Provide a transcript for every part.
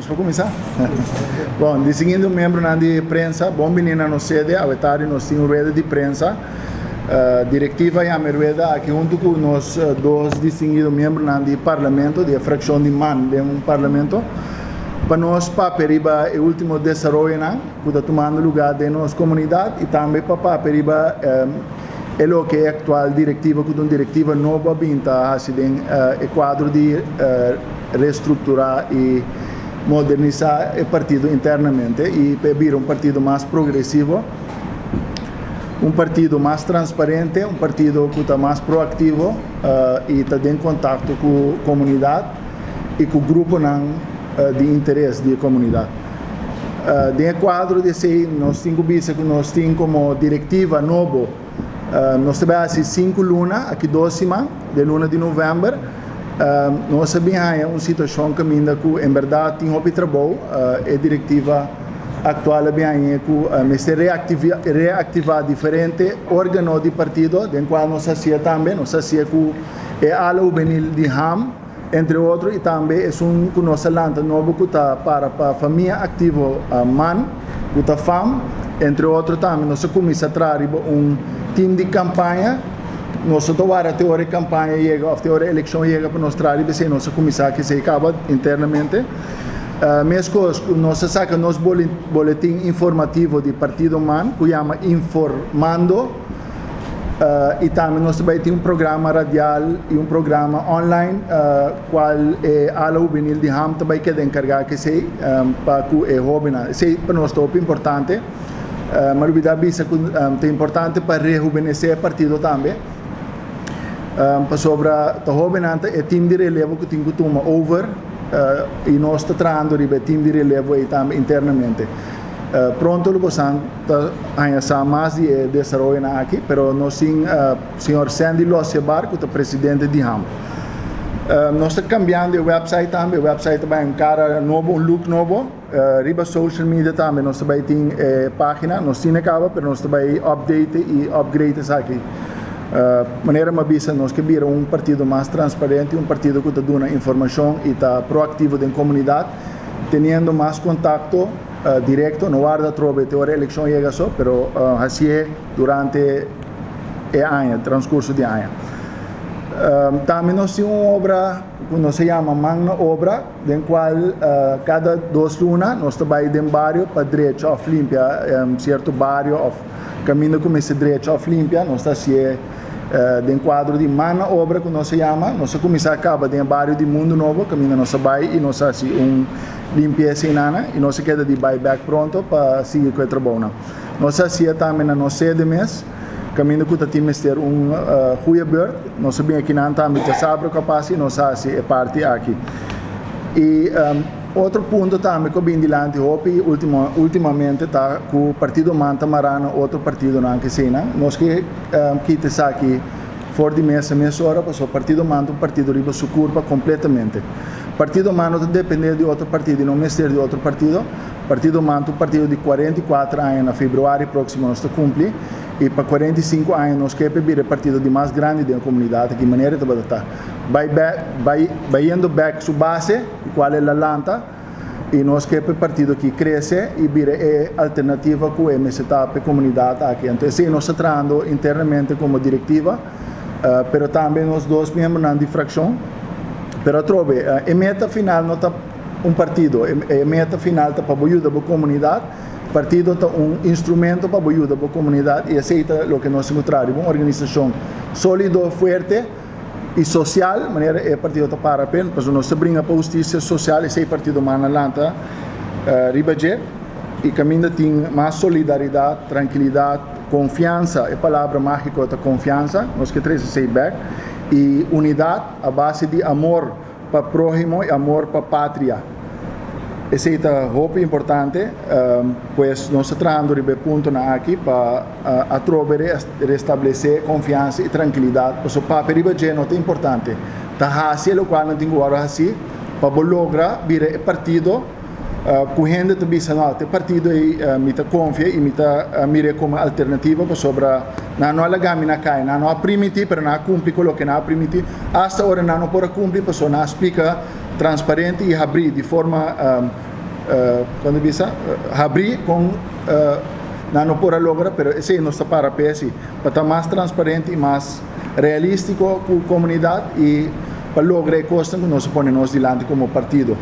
Nos por kuminsá? Bon, distinguido miembronan di prensa, bon bini na nos sede. Awe tardi nos tin un rueda di prensa. Direktiva yama e rueda aki huntu ku nos dos distinguido miembronan di parlamento, di e frakshon di man den parlamento, pa nos papia riba e ultimo desaroyonan ku ta tumando lugá den nos komunidat i tambe pa papia riba e loke e aktual direktiva ku ta un direktiva nobo a bin ta hasi den e kuadro di restrukturá i modernisá e partido internamente i pa e bira un partido mas progresivo, un partido mas transparente, un partido ku ta mas proaktivo i ta den kontakto ku komunidat i ku gruponan di interes di e komunidat. Den e kuadro di esei nos tin ku bisa ku nos tin komo direktiva nobo, nos ta bai hasi sinku luna, aki dos siman, den luna di novèmber, nos a bin haña un situashon kaminda ku en bèrdat tin hopi trabou. E direktiva aktual a bin haña ku mester reaktivá diferente órgano di partido, den kual nos hasié tambe, nos hasié ku e ala hubenil di ham, Entre otro i tambe esun ku nos a lanta nobo ku ta para pa Famia Aktivo Man, ku ta fam. Entre otro tambe nos a kuminsá traha riba un tim di kampaña. Nos no ta wara te ora e kampaña yega òf te ora e elekshon yega pa nos traha riba esei. Nos a kuminsá ku esei kaba internamente. Meskos ku nos a saka nos boletin informativo di Partido Man ku yama Informando. I tambe nos ta bai tin un programa radial i un programa online kual e ala hubenil di ham ta bai keda enkargá ku esei pa ku e hóbennan. Esei pa nos ta hopi importante. Mi a lubidá bisa ku ta importante pa rehubenesé e partido tambe pasobra ta hóbennan ta e tim di relevo ku tin ku tuma over i nos ta trahando riba e tim di relevo ei tambe internamente. Pronto lo bosan ta haña sa mas di e desaroyonan aki, pero nos tin señor Sandy Losjebar ku ta presidente di ham. Nos ta kambiando e website tambe, e website ta bai un kara nobo, un look nobo. Riba social media tambe nos ta bai tin e pagina, nos tin e kaba pero nos ta bai update i upgrade esaki. Manera mi a bisa nos ke bira un partido mas transparente, un partido ku ta duna informashon i ta proaktivo den komunidat, teniendo mas kontakto Directo, no warda atrobe te ora e eleccion yega so, pero hacié durante e aña, transcurso di aña. Tambe nos tin un obra cu nos a yama Man na Obra, den cual cada dos luna nos ta bay den bario pa drecha of limpia cierto bario of caminda cu mester drecha of limpia, nos ta hacié den cuadro di Man na Obra cu nos a yama. Nos a cuminsa caba den e bario di Mundo Nobo, caminda nos a bay y nos a haci un Limpiesa inana i nos a keda di bai bek pronto pa sigui ku e trabounan. Nos a hasia tambe na nos sede mes, kaminda ku ta tin mester un goeie beurt. Nos a bin akinan tambe djasabra ku a pasa i nos a hasi e parti aki. I otro punto tambe ku a bin dilanti hopi ultimo ultimamente ta ku Partido man ta mará na otro partidonan ku eseinan. Nos ke kita esaki for di mesa mesora pasobra Partido man ta un partido riba su kurpa kompletamente. Partido man no ta depende di otro partido y no mester di otro partido. Partido man ta un partido di 44 aña, na februari proximo nos ta cumpli y pa 45 aña nos ke pa bira e partido di mas grandi den e comunidad aki manera e tabata ta bay bek bay bayendo bek su base di cual el a lanta y nos ke pa e partido aki crece y bira e alternativa cu e mester ta pa e comunidad aki. Anto esey nos ta trahando internamente como directiva. Pero tambe nos dos miembronan di fraccion. Pero atrobe, e meta final no ta un partido, e meta final ta pa bo yuda bo comunidad. Partido ta un instrumento pa bo yuda bo comunidad y esey ta loke nos tin cu traha riba un organisacion solido, fuerte y social, manera e partido ta para p'e. Pasobra nos ta bringa pa husticia social, esey partido manda lanta riba dje y caminda tin mas solidaridad, trankilidad, Konfiansa, e palabra mágiko ta konfiansa, nos ke trese esei bèk, i unidat a base di amor pa próhimo i amor pa patria. Esei ta hopi importante, pues nos ta trahando riba e puntonan aki pa atrobe restablesé konfiansa i trankilidat, pasobra papia riba dje no ta importante, ta hasi e lokual nan tin ku wòrdu hasí pa bo logra bira e partido. Ku hende ta bisa no, te partido ei mi ta konfia i mi ta mir'é komo alternativa pasobra nan no a laga mi na kai, nan no a primintí pero nan a kumpli ku loke nan a primintí, asta ora nan no por a kumpli pasobra nan a splika transparente i habrí di forma Kon ta bisa habrí kon nan no por a logra, pero esei nos ta para p'e si, pa ta mas transparente i mas realístiko ku komunidat i pa logra e kosnan ku nos a pone nos dilanti komo partido.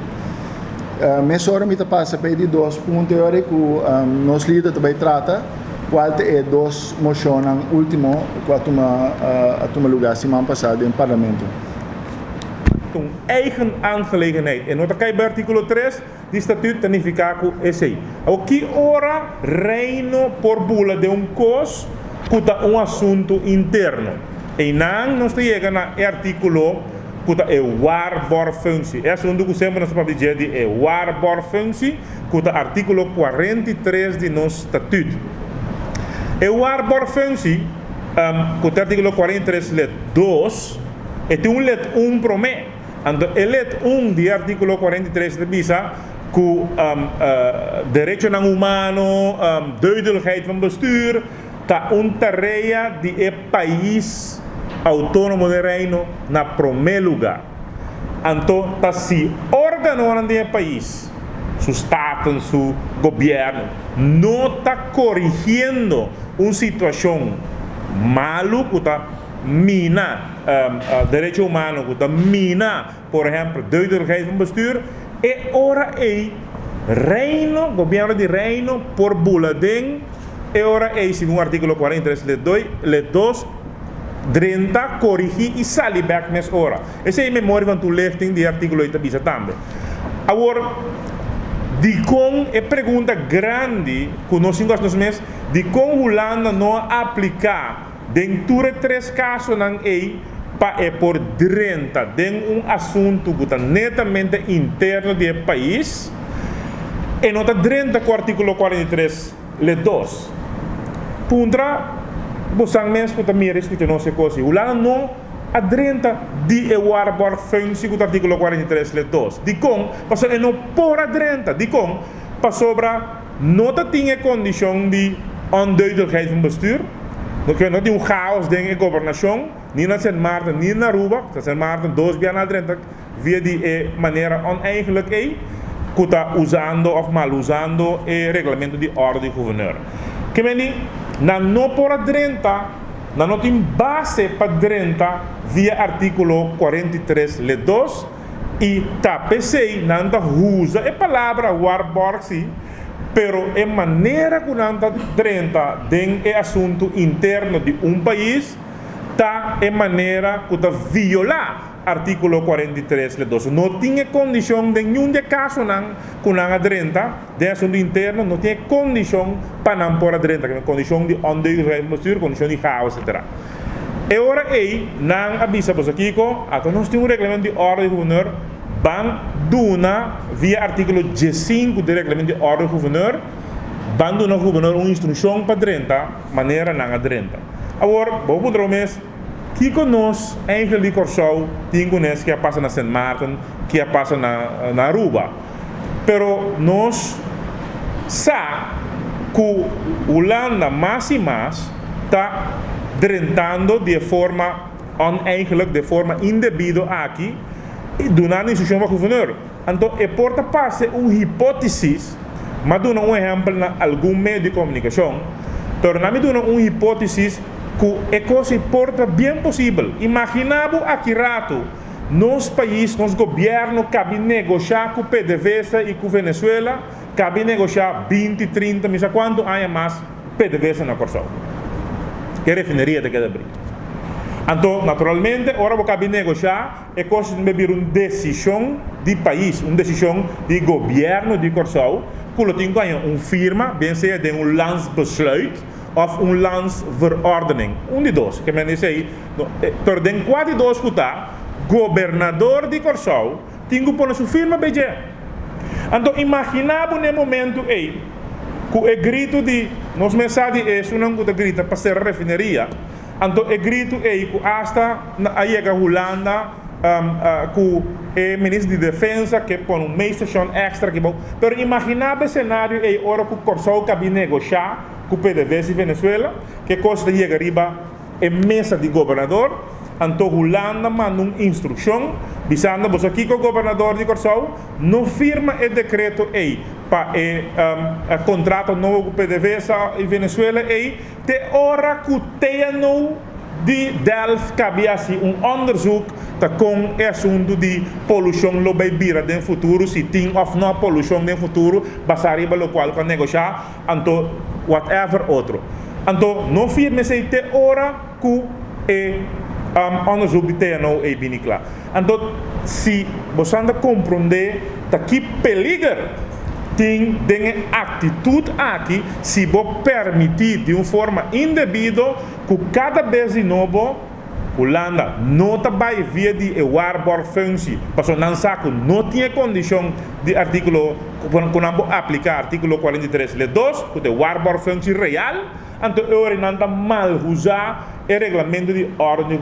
Mesora mi ta pasa pa e di dos punto e ora ku nos lider ta bai trata kual ta e dos moshonnan último ku a tuma a tuma lugá siman pasá den parlamento. Un eigen aangelegenheid. E no ta kai bei artíkulo tres di Statuut ta nifiká ku esei. Awor ki ora Reino por bula den un kos ku ta un asuntu interno? Einan nos ta yega na e artíkulo ku ta e waarborgfunctie. E asuntu ku semper nos ta papia di dje di e waarborgfunctie ku ta artíkulo 43 di nos Statuut. E waarborgfunctie ku ta artíkulo 43 lid dos. E tin un let un promé. Anto e let un di e artíkulo 43 ta bisa ku derechonan humano, duidelijkheid van bestuur, ta un tarea di e pais outónomo den Reino na promé lugá. Anto ta si órganonan den e pais, su staten, su gobièrnu, no ta korigiendo un situashon malu ku ta. mina derecho humano, ku ta mina por ehèmpel duidelijkheid van bestuur, e ora ei Reino, gobièrnu di Reino por bula den e ora ei segun artíkulo 43 lid doi, lid dos, drenta, korigí i sali bèk mes ora. Esei e memoria van toelichting di e artíkulo ei ta bisa tambe. Awor, dikon e pregunta grandi ku nos tin ku hasi nos mes, dikon Hulanda no a apliká Den tur e tres kasonan ei, pa e por drenta den un asuntu ku ta netamente interno di e pais, e no ta drenta ku artíkulo 43 lid dos. Puntra bosan mes ku ta mira i skucha nos e kos ei. Hulanda no a drenta di e waarborgfunctie ku ta artíkulo 43 lid dos. Dikon? Pasobra e no por a drenta. Dikon? Pasobra. No ta tin e kondishon di onduidelijkheid van bestuur, no ke no tin un chaos den e gobernashon, ni na Sint Maarten ni na Aruba, ta Sint Maarten dos bia na drenta via di e manera oneigenlijk ei ku ta usando of malusando e reglamento di orde di gouverneur. Ke men di nan no por a drenta, nan no tin base pa drenta via artíkulo 43 lid dos, I ta p'esei nan ta usa e palabra waarborg sí, pero e manera ku nan ta drenta den e asuntu interno di un pais ta e manera ku ta violá artíkulo 43 le dos. No tin e kondishon den niun di e kasonan ku nan a drenta den asuntu interno, no tin e kondishon pa nan por a drenta, kondishon di ondeugdelijkheid van bestuur, kondishon di chaos, etcetera. E ora ei nan a bisa boso kiko, Ata nos tin un reglamento di orde di guvernor, ban duna via artíkulo diesinku di reglamento di orde di guvernor, ban duna guvernor un instrukshon pa drenta manera nan a drenta. Awor, bo puntra bo mes, kiko nos Angel di Kòrsou tin ku nes ke a pasa na Sint Maarten, ke a pasa na na Aruba? Pero nos sa ku Hulanda mas i mas ta drentando di e forma oneigenlijk, di e forma indebido aki, i dunando instrukshon pa guvernor. Anto e por ta parse un hipótesis, m'a duna un ehèmpel na algun medio di komunikashon, pero na mi duna un hipótesis ku e kos ei por ta bien posibel. Imaginá bo aki ratu nos pais, nos gobièrnu kabi negoshá ku PDVSA i ku Venezuela, kabi negoshá binti, trinta, mi sa kuantu aña mas, PDVSA na Kòrsou. E refineria ta keda bri. Anto, naturalmente, ora bo kabi negoshá, e kos ta bira un desishon di pais, un desishon di gobièrnu di Kòrsou, ku lo tin ku haña un firma, bien sea den un landsbesluit òf un landsverordening. Un di dos. Ke men esei, pero den kua di dos ku ta, gobernador di Kòrsou tin ku pone su firma bei dje. Anto imaginá bo na e momentu ei ku e gritu di nos mes sa di esunnan ku ta grita pa sera refineria, anto e gritu ei ku asta a yega Hulanda ku e minister di defensa ke pone un meestashon èkstra aki bou. Pero imaginá bo e senario ei ora ku Kòrsou kabi negoshá ku PDVSA i Venezuela, ke kos ta yega riba e mesa di gobernador, anto Hulanda manda un instrukshon bisando boso kiko gobernador di Kòrsou no firma e dekreto ei. Pa e kontrato nobo ku PDVSA i Venezuela ei, te ora ku TNO di Delft kabi hasi un onderzoek ta kon e asuntu di polushon lo bai bira den futuro, si tin òf no polushon den futuro, basá riba lokual ku a negoshá, anto whatever otro. Anto no firma esei te ora ku e onderzoek di TNO ei bini kla. Anto si bosan ta komprondé ta ki peliger tin den e aktitut aki si bo permití di un forma indebido ku kada bes di nobo Hulanda no ta bai via di e waarborgfunctie pasobra nan sa ku no tin e kondishon di artíkulo ku nan por apliká artíkulo 43 lid 2 ku ta e waarborgfunctie real. Anto e ora nan ta malhuzá e reglamento di órden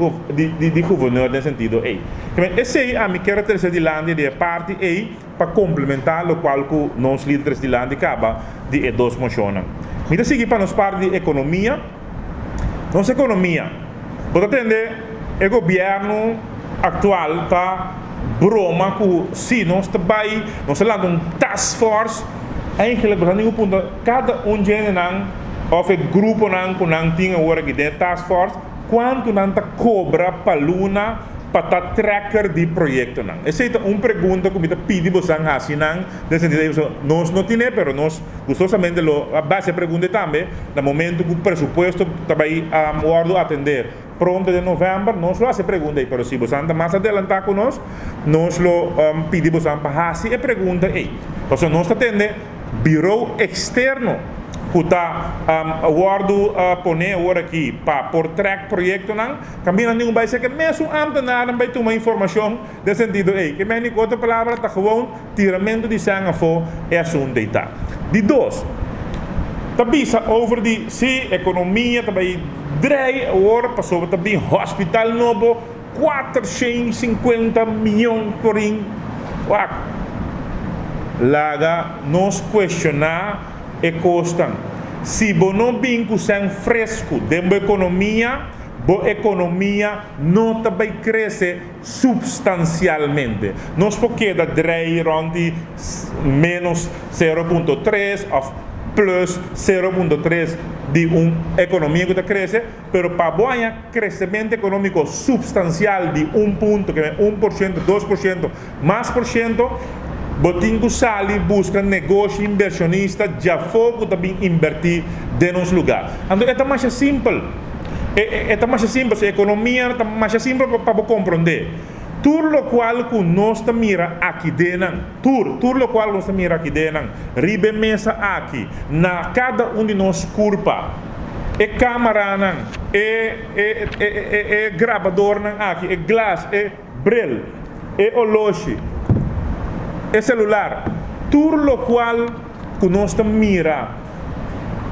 di guvernor den sentido ei. Kimen esei ami kier a trese dilanti di e parti ei pa komplementá lokual ku nos lider trese dilanti kaba di e dos moshonnan. Mi ta sigui pa nos parti di ekonomia. Nos ekonomia. Bo ta tende e gobièrnu aktual ta broma ku si nos ta bai, nos ta lanta un task force. Eigenlijk bo ta ningun punto kada un djendenan òf e gruponan ku nan tin awor aki den e task force kuantu nan ta kobra pa luna pa ta tracker di proyektonan. Esei ta un pregunta ku mi ta pidi bosan hasi nan den sentido ei pasobra nos no tine pero nos gustosamente lo a basa e pregunta ei tambe na momento ku presupuesto ta bai wòrdu atendé. Pronto den november nos lo hasi e pregunta ei, pero si bosan ta mas adelantá ku nos, nos lo pidi bosan pa hasi e pregunta ei. Pasobra nos ta tende birou eksterno ku ta wòrdu poné awor aki pa por trèk proyektonan, kaminda ningun bai ser ku e mesun ámtenarnan bai tuma informashon den sentido ei. Ke meni ku otro palabra ta gewoon tiramentu di sèn afó e asuntu ei ta. Di dos, ta bisa over di si ekonomia ta bai drei awor pasobra ta bin hospital nobo 450 miyon florin. Wak, laga nos kuestioná e kosnan. Si bo no bin ku sèn fresku den bo ekonomia, bo ekonomia no ta bai krese. Supstansialmente. Nos por keda drei rond di menos 0.3 of plus 0.3 di un ekonomia ku ta krese, pero pa bo haña kresementu ekonómiko supstansial di un punto, ke men 1%, 2%, mas por shento, bo tin ku sali buska negoshi inbershonista djafó ku ta bin inbertí den nos lugá. Anto e ta masha simpel. E ta masha simpel, su ekonomia ta masha simpel pa bo komprondé. Tur lokual ku nos ta mira aki den nan, tur, tur lokual ku nos ta mira aki den nan, riba e mesa aki, na kada un di nos kurpa, e kamaranan, e e e e grabadornan aki, e glas, e bril, e oloshi, e selular, tur lokual ku nos ta mira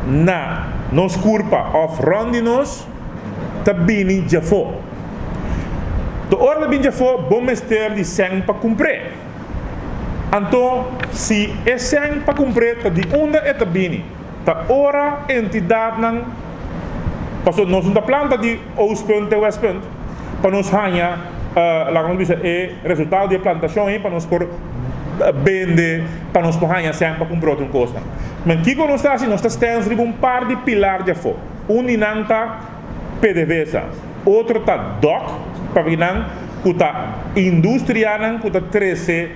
na nos kurpa òf rònt di nos ta bini djafó. Ta ora ta bini djafó bo mester di sèn pa kumpr'é. Anto si e sèn pa kumpr'é ta di unda e ta bini? Ta ora entidatnan, pasobra nos no ta planta di oostpunt te westpunt pa nos haña, laga nos bisa, e resultado di e plantashon ei pa nos por bende, pa nos por haña sèn pa kumpra otro kosnan. Men kiko nos ta hasi? Nos ta stèns riba un par di pilar di afó. Un di nan ta PDVSA, otro ta dòk, pasobra nan ku ta industrianan ku ta trese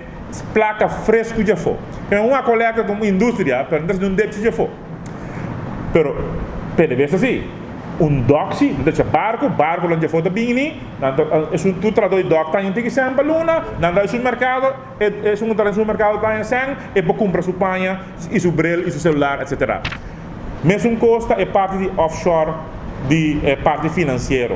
plaka fresku di afó. Pero un akolekta ta un industria, pero no ta hasi un depchi di afó. Pero PDVSA si, un dòk si, nan ta echa barku, barkunan di afó ta bini, nan ta, esun tur trahadó di dòk ta haña un tiki sèn pa luna, nan ta bai supermerkado, esun ku ta den supermerkado ta haña sèn, e por kumpra su paña i su bril i su selular etsetera. Mesun kos ta e parti di offshore di e parti finansiero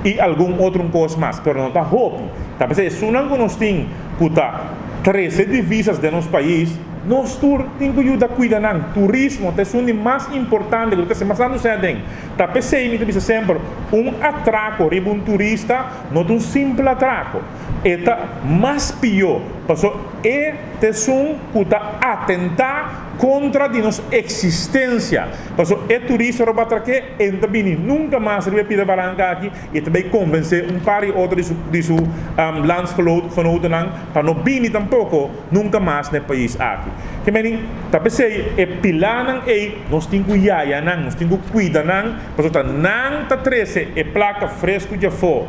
i algun otro kos mas, pero no ta hopi. Ta p'esei esunnan ku nos tin ku ta trese divisas den nos pais, nos tur tin ku yuda kuida nan. Turismo ta esun di mas importante ku ta trese mas tantu sèn aden. Ta p'esei mi ta bisa semper, un atrako riba un turista no ta un simpel atrako. E ta mas pió, pasobra e ta esun ku ta atentá. kontra di nos eksistensia. Paso e turista lo batraké e no ta bini nunka mas riba e pida baranka aki i e ta bai konvensé un par di otro di su di su landsgenotennan pa no bini tampoko nunka mas na e pais aki. Ke meni ta p'esei e pilánan ei nos tin ku yaya nan, nos tin ku kuida nan pasobra ta nan ta trese e plaka fresku djafó.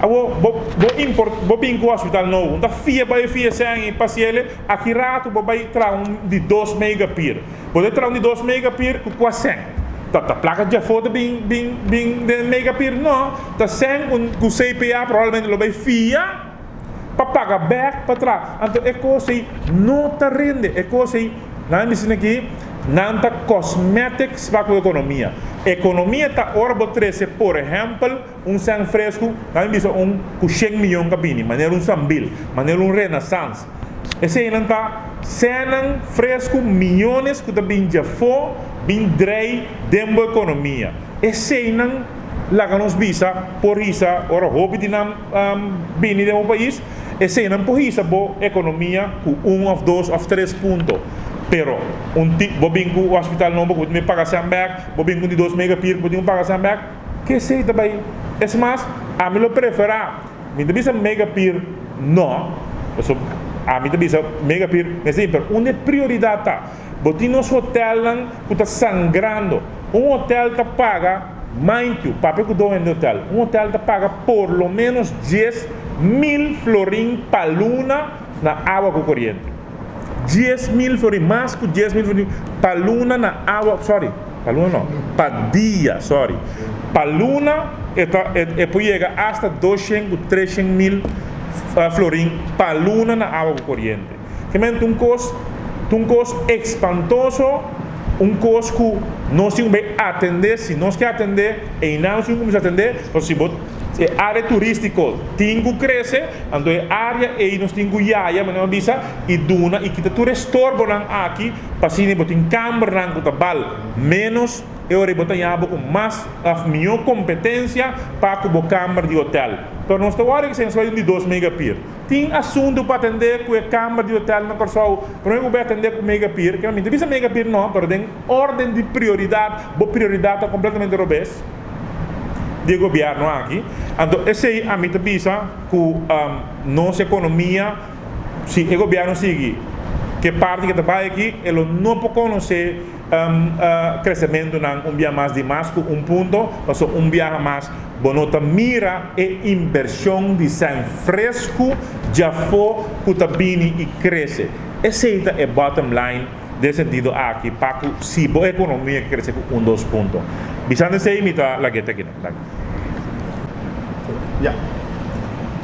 Awor bo bo import bo bin ku hospital nobo, un ta fia bai fia sèn i pasiele, aki ratu bo bai traha un di dos megapir. Bo ta traha un di dos megapir ku kua sèn? Ta ta plaka djafó ta bin bin bin den megapir? No, ta sèn ku ku CPA probablemente lo bai fia pa paga bèk pa traha. Anto e kos ei no ta rende, e kos ei nan a bisa aki nan ta cosmetics pa ku ekonomia. Ekonomia ta ora bo trese por ehèmpel. Un sèn fresku, nan a bisa un ku shen miyon ka bini, manera un Sambil, manera un Renaissance. Eseinan ta sènnan fresku, miyones ku ta bin djafó bin drei den bo ekonomia. Eseinan laga nos bisa por hisa ora hopi di nan bini den bo pais, eseinan por hisa bo ekonomia ku un òf dos òf tres punto. Pero un ti bo bin ku hospital nobo ku bo tin ku paga sèn bèk, bo bin ku di dos megapir ku bo tin ku paga sèn bèk. Kesey ta bay. Es mas, ami lo prefera, mi ta bisa Megapir no, pasobra ami ta bisa Megapir mester bin, pero unda e prioridad ta? Bo tin nos hotelnan cu ta sangrando. Un hotel ta paga, mind you, papia cu doño di hotel, un hotel ta paga por lo menos 10,000 florin pa luna na awa cu coriente. 10,000 florin, mas cu 10,000 florin pa luna na awa, sorry, pa luna no, pa dia, sorry, pa luna e ta e por yega hasta doshen cu treshen mil florin pa luna na awa cu coriente. Ke men ta un cos, ta un cos espantoso, un cos cu nos tin cu bay atende, si nos ke atende, eynan nos tin cu cuminsa atende, pasobra si bo E área turístiko tin ku krese, anto e área ei nos tin ku yaya, manera mi a bisa, i duna i kita tur e storbonan aki pa asina bo tin kambernan ku ta bal ménos, e ora ei bo ta haña bo ku mas òf mihó kompetensia pa ku bo kamber di hotèl. Pero nos ta wòrdu ku esei un di dos megapir. Tin asuntu pa atendé ku e kamber di hotèl na Kòrsou, promé ku bo bai atendé ku megapir, ke mi ta bisa megapir no, pero den órden di prioridat, bo prioridat ta kompletamente robes. Di e gobierno aki. Anto esey ami ta bisa cu nos economia si e gobierno sigui ke parti ke ta bay aki e lo no por conoce crecementonan un bia mas di mas cu un punto paso un biaha mas bo no ta mira e inversion di sèn fresco djafo cu ta bini y crece. Esey ta e bottom line. Den sentido aki pa ku si bo ekonomia krese ku un dos punto. Bisando esei mi ta lag'é te akinan. Danki. Ya.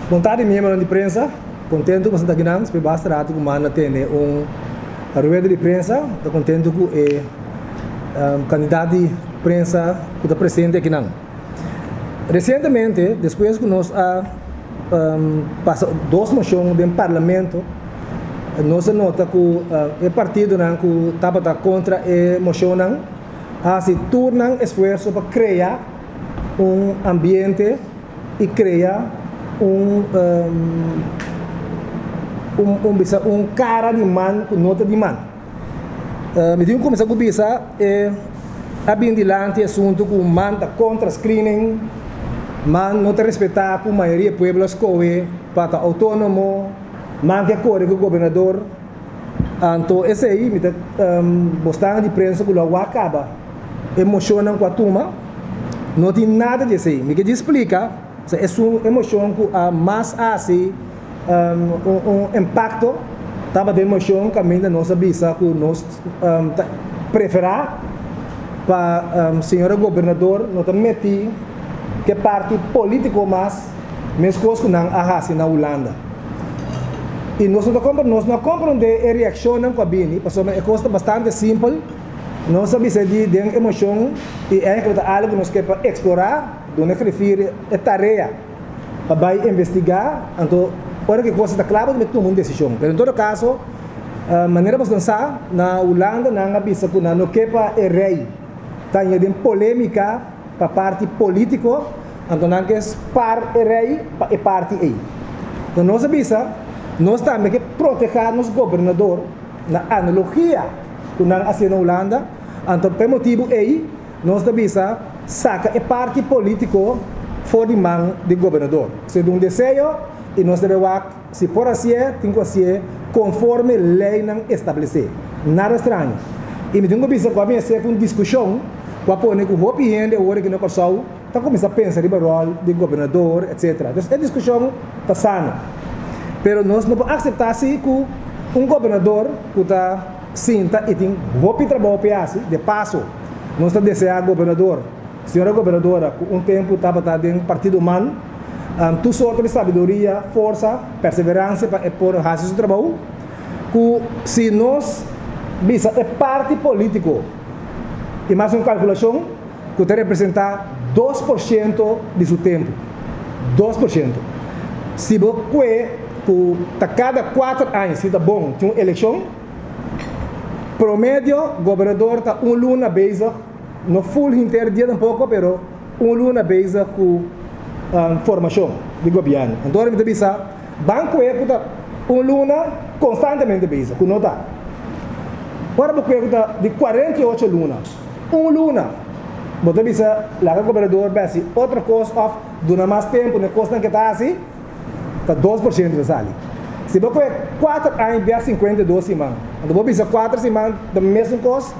Bon tardi miembronan di prensa. Kontentu ku bo ta akinan. Spera basta ratu ku manda tene un rueda di prensa. Ta kontentu ku e kandidat di prensa ku ta presente akinan. Resientemente despues ku nos a pasa dos moshon den parlamento, Nos a nota ku e partidonan ku tabata kontra e moshonnan a hasi tur nan esfuerso pa krea un ambiente i krea un un bisa un kara di man ku no ta di man. Mi tin ku kuminsá ku bisa e a bin dilanti e asuntu ku man ta kontra screening, man no ta respetá ku mayoria e pueblo a skohe pa ta outónomo. Man ke kore ku gobernador, anto esei mi ta bosnan di prensa ku lo a wak kaba e moshonnan ku a tuma, no tin nada di esei. Mi ke di splika, sa esun e moshon ku a mas hasi un impakto tabata e moshon kaminda nos a bisa ku nos ta preferá pa señora gobernador no ta meti ke parti politiko mas. Meskos ku nan a hasi na Hulanda. I nos no ta kompre, nos no a komprondé e reakshonnan ku a bini, pasobra e kos ta bastante simpel. Nos a bisa di den emoshon i enkele ta algu ku nos ke pa eksplorá, duna grifir e tarea pa bai investigá, anto ora ku e kos ta kla bo ta tuma un desishon. Pero en todo kaso, manera boso sa, na Hulanda nan a bisa ku nan no ke pa e rei ta ña den polémika pa parti polítiko, anto nan ke spar e rei pa e parti ei. Anto nos a bisa, nos tambe ke protehá nos gobernador na analogia. ku nan a hasié na Hulanda. Anto pa e motibu ei nos ta bisa saka e parti polítiko for di man di gobernador. Esei ta un deseo i nos debe wak si por hasié, tin ku hasié konforme leinan establesé. Nada straño. I mi tin ku bisa ku a bin a ser ku un diskushon ku a pone ku hopi hende awor aki na Kòrsou ta kuminsá pensa riba ròl di gobernador etcetera. Dus e diskushon ta sano. Pero nos no por akseptá si ku un gobernador ku ta sinta i tin hopi trabou pa e hasi, de paso nos ta deseá gobernador, señora gobernadora ku un tempu tabata den partido man, tur sorto di sabiduria, forsa, perseveransia pa e por hasi su trabou, ku si nos bisa e parti polítiko i mas un kalkulashon, ku ta representá 2% di su tempu. 2%. Si bo kue ku ta kada 4 aña, si ta bon, tin un elekshon, promedio gobernador ta un luna bezig, no full henter dia tampoko, pero un luna bezig ku formashon di gobièrnu. Anto ora mi ta bisa, ban kue ku ta un luna konstantemente bezig, ku no ta. Ora bo kue ku ta di 48 luna, un luna, bo ta bisa laga gobernador bai hasi otro kos òf duna mas tempu na e kosnan ke ta hasi, ta 2% ta sali. Si bo kohe 4 aña bia 52 siman, anto bo bisa 4 siman ta mesun kos,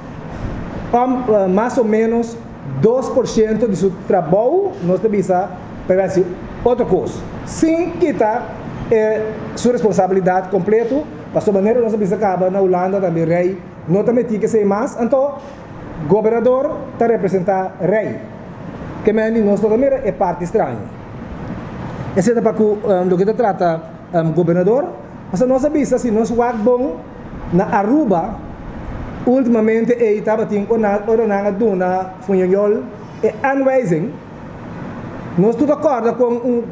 mas o ménos 2% di su trabou nos ta bisa pa bai hasi otro kos, sin kita su responsabilidat kompleto, pasobra manera nos a bisa kaba na Hulanda tambe rei no ta metí ku esei mas, anto gobernador ta representá rei. Ke men di nos no ta mira e parti straño. Esei ta pa ku loke ta trata gobernador, pasobra nos a bisa si nos wak bon na Aruba últimamente ei tabatin ora nan a duna Fuñoñol e aanwijzing, nos tur ta kòrda kon un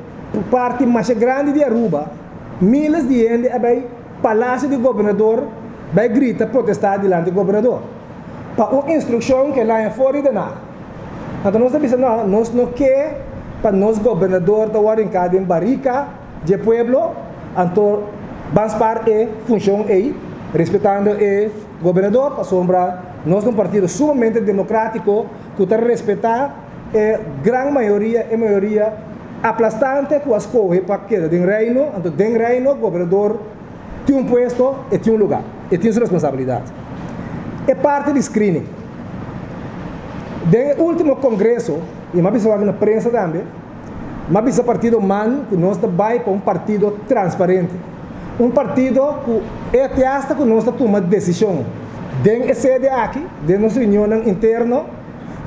parti masha grandi di Aruba, miles di hende a bai palasio di gobernador bai grita protestá dilanti gobernador pa un instrukshon ke laña for di Den Haag. Anto nos ta bisa no, nos no ke pa nos gobernador ta wòrdu hinká den barika dje pueblo, anto ban spar e funshon ei respetando e gobernador pasobra nos ta un partido sumamente demokratiko ku ta respetá e gran mayoria, e mayoria aplastante ku a skohe pa keda den Reino, anto den Reino gobernador tin un puesto, e tin un lugá, e tin su responsabilidat. E parti di screening. Den e último kongreso, i mi a bisa wak na prensa tambe, mi a bisa partido man ku nos ta bai pa un partido transparente. Un partido ku e te asta ku nos ta tuma desishon den e sede aki, den nos reunionnan interno,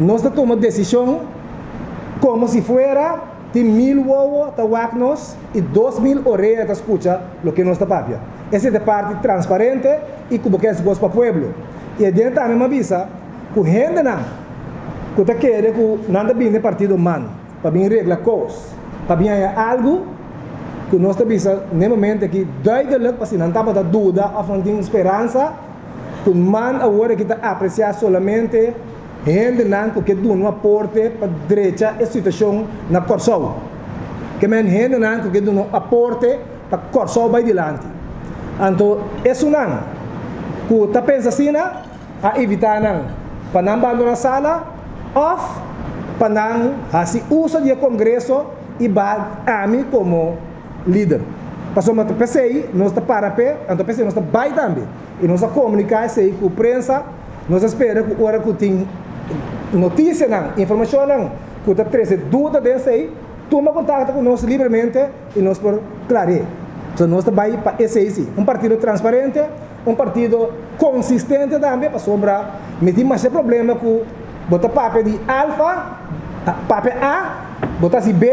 nos ta tuma desishon komo si fuera tin 1000 wowo ta wak nos i 2000 orea ta skucha loke nos ta papia. Esei ta e parti transparente i ku bo ke hasi kos pa pueblo. I aden tambe mi a bisa ku hendenan ku ta kere ku nan ta bini den partido man pa bin regla kos, pa bin haña algu, ku nos ta bisa n'e momento aki duidelijk pa si nan tabata duda òf nan tin speransa ku man awor aki ta apresiá solamente hendenan ku ke duna un aporte pa drecha e situashon na Kòrsou. Ke men hendenan ku ke duna un aporte pa Kòrsou bai dilanti. Anto esunnan ku ta pensa asina a invitá nan pa nan bandoná sala òf pa nan hasi uso di e kongreso i ba ami komo lider. Pasobra ta p'esei nos ta para p'e, anto p'esei nos ta bai tambe. I nos a komuniká esei ku prensa. Nos a spera ku ora ku tin notisianan, informashonnan ku ta trese duda den esei, tuma kontakto ku nos libremente i nos por klar'é. So nos ta bai pa esei si. Un partido transparente, un partido konsistente tambe, pasobra mi tin masha problema ku bo ta papia di alfa, papia A, bo ta hasi B,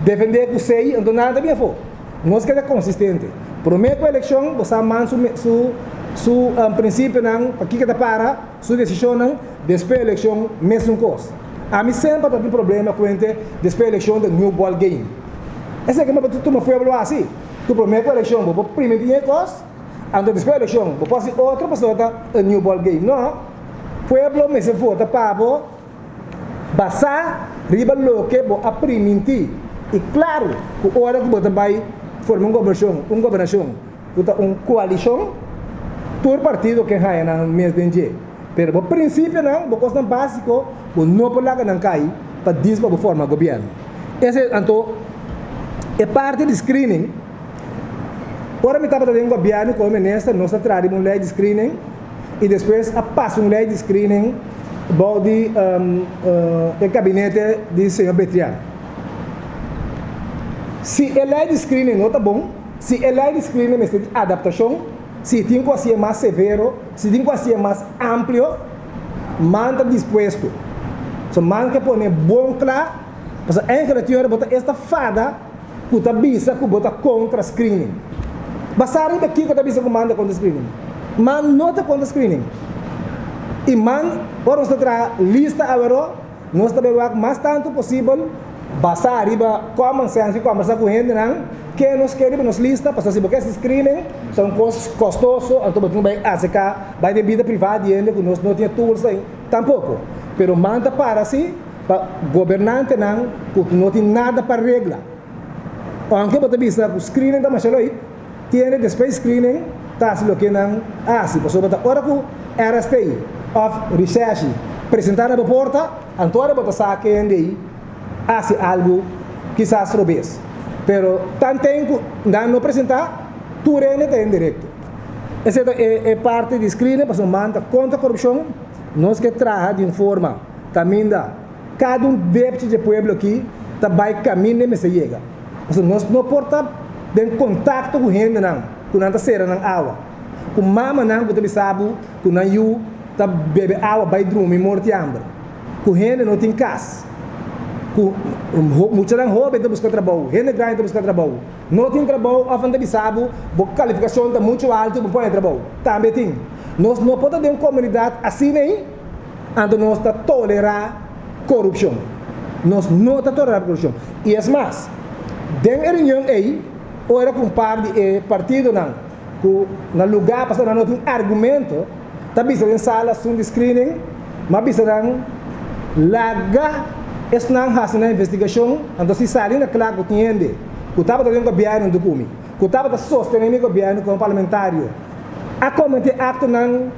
defendé ku C, anto nada ta bin afó. Nos keda konsistente. Promé ku elekshon bo sa man su su su prinsipionan, pa kiko ta para, su desishonnan, despues elekshon mesun kos. Ami semper ta tin problema ku hende despues elekshon ta new ball game. Esaki no por tuma pueblo hasi. Ku promé ku elekshon bo por primintí e kos, anto despues elekshon bo por hasi otro pasobra ta a new ball game. No, pueblo mester vota pa bo basá riba loke bo a primintí. I klaru ku ora ku bo ta bai forma un gobernashon, un gobernashon ku ta un koalishon. Tur partido ke haña nan mes den dje. Pero bo prinsipionan, bo kosnan básiko, bo no por laga nan kai pa dis pa bo forma gobièrnu. Ese anto e parti di screening, ora mi tabata den gobièrnu komo minister nos a traha riba un lei di screening i despues a pasa un lei di screening bou di e gabinete di señor Betrian. Si e lei di screening no ta bon, si e lei di screening mester di adaptashon, si tin ku hasié mas severo, si tin ku hasié mas amplio, man ta dispuesto. So man ke pone bon kla, pasobra eigenlijk tin ora bo ta esta fada ku ta bisa ku bo ta kontra screening. Basá riba kiko ta bisa ku man ta kontra screening? Man no ta kontra screening. I man, ora nos ta traha lista aweró, Nos ta bay wak mas tantu posibel basá riba common sense i kombersá ku hendenan ke nos ke riba nos lista, pasobra si bo ke hasi screening ta un kos kostoso anto bo tin ku bay aserká bay den bida privá di hende ku nos no tin e tools ei tampoko. Pero man ta para si pa gobernantenan ku no tin nada pa regla. Ounke bo ta bisa ku screening ta masha leuk, Tiene despues screening ta hasi loke nan a hasi pasobra ta ora ku RST òf Recherche presentá na bo porta anto ora bo ta sa kende ei hasi algu kisas robes pero tanten ku nan no presentá tur hende ta den direkto. Esei ta e parti di screening pasobra man ta kontra korupshon nos ke traha di un forma kaminda Kada un depchi dje pueblo aki ta bai kaminda e mester yega. Pasobra nos no por ta den kontakto ku hendenan ku nan ta sera nan awa, ku mamanan ku ta bisa bo ku nan yu ta bebe awa bai drumi morti hamber, ku hende no tin kas, ku muchanan hoben ta buska trabou, hende grandi ta buska trabou, no tin trabou òf nan ta bisa bo bo kalifikashon ta muchu altu bo por haña trabou. Tambe tin. Nos no por ta den un komunidat asina ei. Anto nos ta tolerá korupshon. Nos no ta tolerá korupshon. I es mas, den e reunion ei, ora ku un par di e partidonan ku na lugá pasobra nan no tin argumento ta bisa den sala asun di screening, m'a bisa nan laga esnan hasi nan investigashon, anto si sali na kla ku tin hende ku tabata den gobièrnu huntu ku mi, ku tabata sostené mi gobièrnu komo parlamentario, a kometé aktonan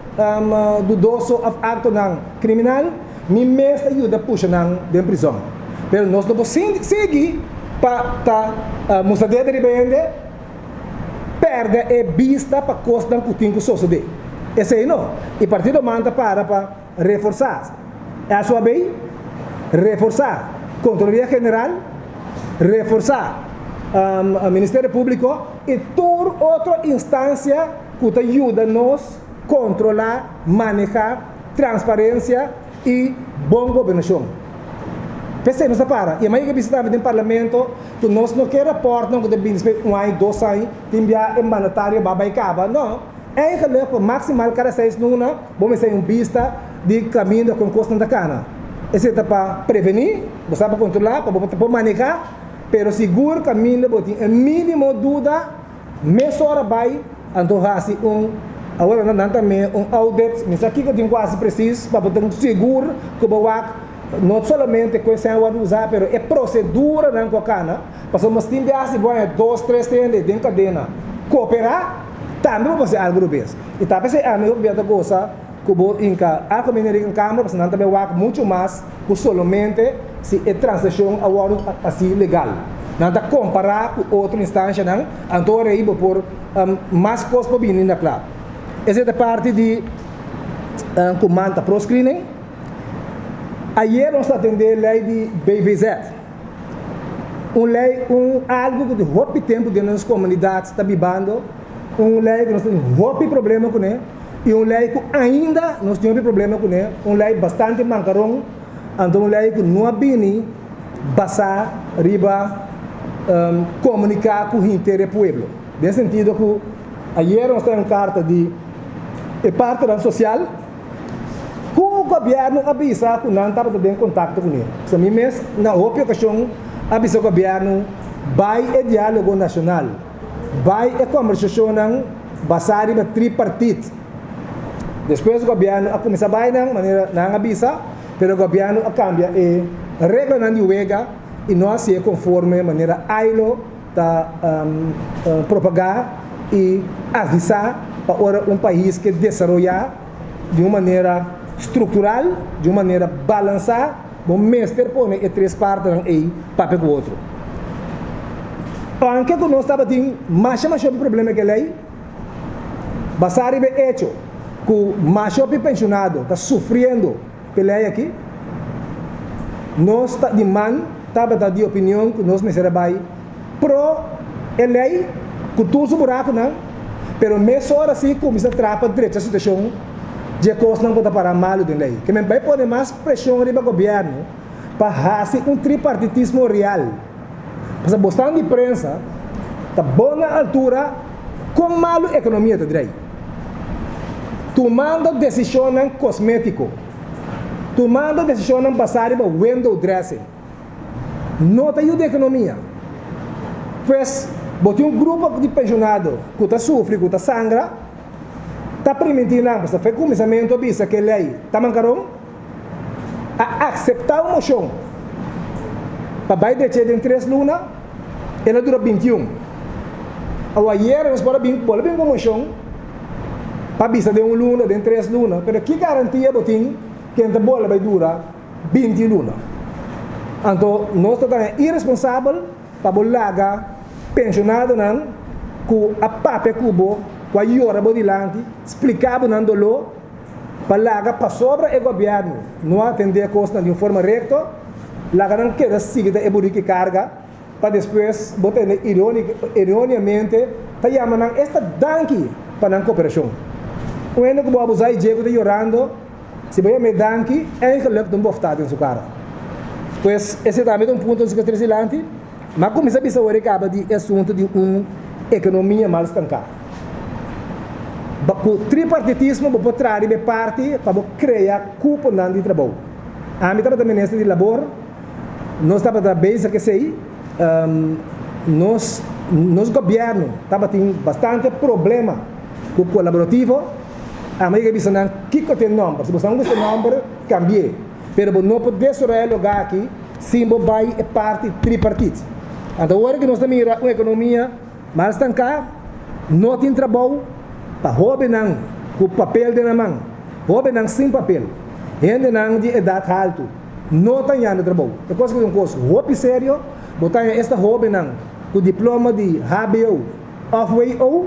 dudoso òf aktonan kriminal, mi mes ta yuda pusha nan den prizòn. Pero nos no por sigui pa ta mustra dedo riba hende, pèrdè e bista pa kosnan ku tin ku sosodé. Esei no. E partido man ta para pa reforsá SOAB, reforsá Kontroloria General, reforsá Ministerio Públiko i tur otro instansia ku ta yuda nos kontrolá, manehá transparensia i bon gobernashon. P'esei nos ta para. I a mayoria bisa tambe den parlamento ku nos no ke rapòrtnan ku ta bini despues un aña, dos aña, tin bia e mandatario ba bai kaba. No. Eigenlik pa maksimal kada seis luna bo mester hay un bista di kaminda kon kosnan ta kana. Esei ta pa prevení, bo sa pa kontrolá, pa bo por manehá, pero sigur kaminda bo tin e mínimo duda, Mesora bai anto hasi un awor nan ta me un audit mi sa kiko tin ku hasi presis pa bo ta sigur ku bo wak no solamente ku e sèn wòrdu usa pero e proseduranan ku a kana pasobra nos tin biaha si bo haña dos tres hende den kadena koperá tambe bo por hasi algu robes i ta p'esei ami hopi bia ta gosa ku bo hinka algemene rekenkamer pasobra nan ta bai wak muchu mas ku solamente si e transakshon a wòrdu hasi legal. Nan ta kompará ku otro instanshanan, anto ora ei bo por mas kos por bini na kla. Esei ta parti di ku man ta pro screening. Ayer nos ta atendé lei di BVZ. Un lei, un algu ku tin hopi tempu den nos komunidat ta bibando, un lei ku nos tin hopi problema kuné. I un lei ku ainda nos tin hopi problema kuné, un lei bastante mankaron, anto un lei ku no a bini basá riba komuniká ku hinter e pueblo. Den sentido ku ayera nos ta un karta di e partenan sosial ku gobièrnu a bisa ku nan tabata den kontakto kuné. Pasobra mi mes na hopi okashon a bisa gobièrnu bai e diálogo nashonal. Bai e kombersashonnan basá riba tripartit. Despues gobièrnu a kuminsá bai nan manera nan a bisa, pero gobièrnu a kambia e reglanan di wega i no hasié konforme manera ILO ta propagá i avisá. pa ora un pais ke desaroyá di un manera struktural, di un manera balansá, bo mester pone e tres partenan ei papia ku otro. Ounke ku nos tabatin masha masha hopi problema ku e lei, basá riba e echo ku masha hopi penshonado ta sufriendo p'e lei aki, nos ta di man tabata di opinion ku nos mester a bai Pro e lei ku tur su burakunan, pero mesora si kuminsá traha pa drecha situashon dje kosnan ku ta pará malu den lei. Ke men bai pone mas preshon riba gobièrnu pa hasi un tripartitismo real. Pasobra bosnan di prensa ta bon na altura kon malu ekonomia ta drei. Tumando desishonnan kosmétiko, tumando desishonnan basá riba window dressing. No ta yuda ekonomia. Pues, bo tin un grupo di penshonado ku ta sufri, ku ta sangra, ta primintí nan, pasobra fe kuminsamentu a bisa ku e lei ta mankaron, a akseptá un moshon pa bai drecha den tres luna, el a dura 21. Awor ayera nos por a bin, por a bin ku un moshon pa bisa den un luna, den tres luna, pero ki garantia bo tin ku e ta bolbe bai dura 20 luna. Anto nos ta taña iresponsabel pa bo laga pensionadonan ku a papia ku bo, ku a yora bo dilanti, splika bo nan doló, pa laga pasobra e gobièrnu no a atendé kosnan di un forma rekto, laga nan keda sigui ta e buriki karga, pa despues bo tende eroniamente ta yama nan esta danki pa nan koperashon. Un hende ku bo abusá i dje ku ta yorando, Si bo yam'é danki, eigenlijk ta un boftá den su kara. Pues, esei tambe ta un punto nos ke trese dilanti. M'a kuminsá bisa ora e kaba di e asuntu di un ekonomia mal stanká. Ba ku tripartitismo bo por traha riba e parti pa bo krea kuponan di trabou. Ami tabata minister di labor, nos tabata bezig ku esei. Nos nos gobièrnu tabatin bastante problema ku kolaborativo. Amo yega bisa nan kiko ta e nomber. Si bo sa gusta e nomber, cambi'é. Pero bo no por desaroyá e lugá aki sin bo bai e parti tripartit. Anto ora ku nos ta mira un ekonomia mal stanká, no tin trabou pa hóbennan ku papel den nan man, hóbennan sin papel, hendenan di edat haltu no ta hañando trabou. E kos aki ta un kos hopi serio. Bo ta haña esta hóbennan ku diploma di hbo òf WO.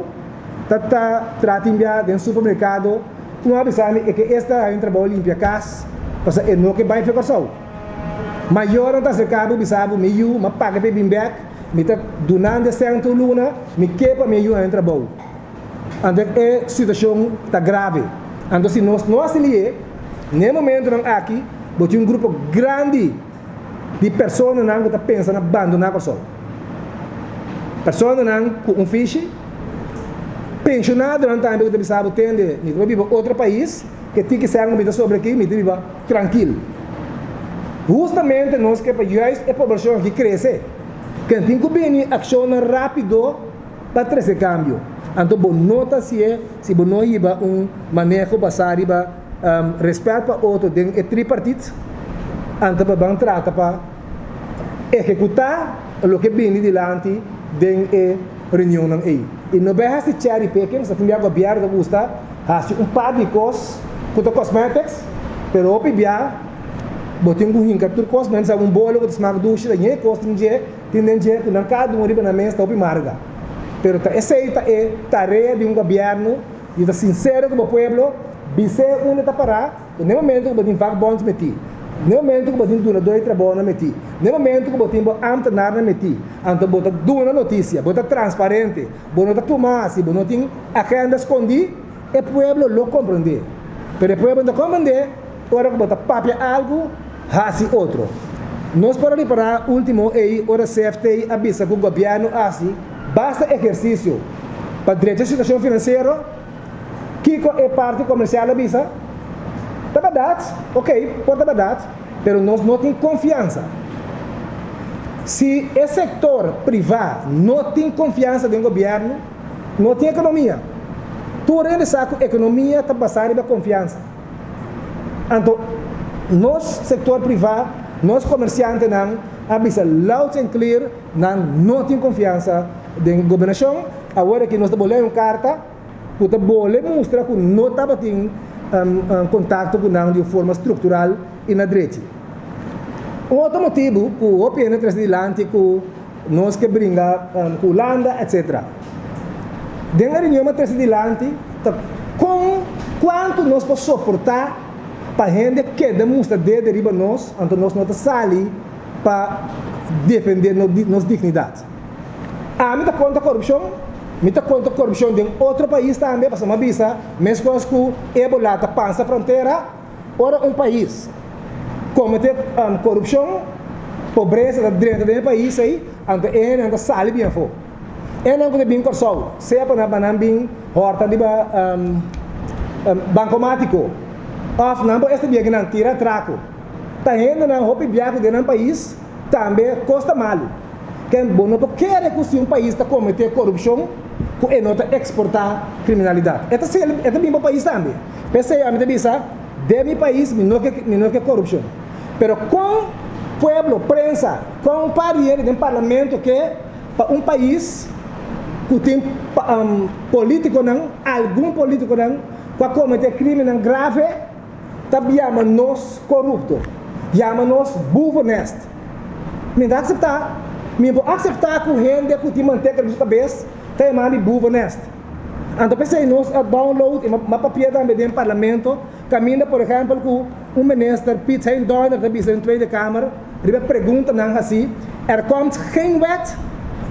Ta ta traha tin bia den supermerkado un a bisa mi e ke esta haña un trabou limpia kas pasobra e no ke bai fe Kòrsou. Mayornan ta aserka bo bisa bo mi yu m'a paga p'e bin bèk mi ta dunan de sèn tur luna mi ke pa mi yu haña un trabou. Anto e situashon ta grave. Anto si nos no hasi li'e n'e momentonan aki bo tin un grupo grandi. Di personanan ku ta pensa na bandoná Kòrsou. Personanan ku un fishi, penshonadonan tambe ku ta bisa bo tende mi ta bai biba otro pais, ke tiki sèn ku mi ta sobra aki mi ta biba trankil. Hustamente nos ke pa juist e poblashon aki krese, ken tin ku bini akshonnan rápido pa trese kambio. Anto bo no ta hasié si bo no hiba un maneho basá riba. Respet pa otro den e tripartit, anto pa ban trata pa ehekutá loke bini dilanti den e reunionnan ei. I no bai hasi cherry picking, sa tin bia gobièrnu ta gusta hasi un par di kos ku ta cosmetics, pero hopi bia bo tin ku hinka tur kos, men sa un bolo ku ta smak dushi ta ñe kos tin dje, tin den dje ku nan kada un riba nan mes ta hopi marga. Pero ta esei ta e tarea di un gobièrnu. Di ta sincero cu bo pueblo, bis'é unda ta pará, cu n'e momento cu bo tin vakbonds metí, n'e momento cu bo tin dunador di trabounan metí, n'e momento cu bo tin bo ambtenaarnan metí, anto bo ta duna noticia, bo ta transparente, bo no ta tuma haci, bo no tin agenda scondí, e pueblo lo comprendé. Pero e pueblo no ta comprendé ora cu bo ta papia algu, haci otro. Nos por a ripará ultimo ei ora CFT a bisa cu gobierno haci Basta ehersisio pa drecha situashon finansiero, kiko e parti komersial a bisa? Ta bèrdat, okey, por ta bèrdat, pero nos no tin konfiansa. Si e sektor privá no tin konfiansa den gobièrnu, no tin ekonomia. Tur hende sa ku ekonomia ta basá riba konfiansa. Anto nos sektor privá, nos komersiantenan a bisa loud and clear, Nan no tin konfiansa den gobernashon. Awor aki nos ta bolei un karta. ku ta bole mustra ku no tabatin kontakto ku nan di un forma struktural i na drechi. Un otro motibu ku hopi hende trese dilanti ku nos ke bringa ku Hulanda etc. Den e reunion a trese dilanti ta kon kuantu nos por soportá pa hende keda mustra dede riba nos anto nos no ta sali pa defendé nos dignidat. Ami ta kontra korupshon, mi ta kontra korupshon den otro pais tambe pasobra mi a bisa meskos ku Ebola ta pasa frontera, Ora un pais komete korupshon, pobresa ta drenta den e pais ei, anto e hendenan ta sali bin afó. E hendenan ku ta bin Kòrsou, sea pa nan bin hòrta riba bankomátiko òf nan por esta bia ku nan tira atrako, ta hendenan hopi bia ku den nan pais tambe kos ta malu. Ken bo no por kere ku si un pais ta kometé korupshon ku e no ta eksportá kriminalidat. E ta e ta bin pa pais tambe. P'esei ami ta bisa, den mi pais mi no ke mi no ke korupshon. Pero kon pueblo, prensa, kon un par di hende den parlamento ke pa un pais ku tin politikonan, algun politikonan ku a kometé krimennan grave, ta yama nos korupto, yama nos boevenest. Mi ta akseptá, mi por akseptá ku hende ku tin manteka riba su kabes ta yama mi boevenest. Anto p'esei nos a download i m'a papia tambe den parlamento kaminda por ehèmpel ku un minister Piet Hein Donner ta bisa den Tweede Kamer riba preguntanan hasí, Er komt geen wet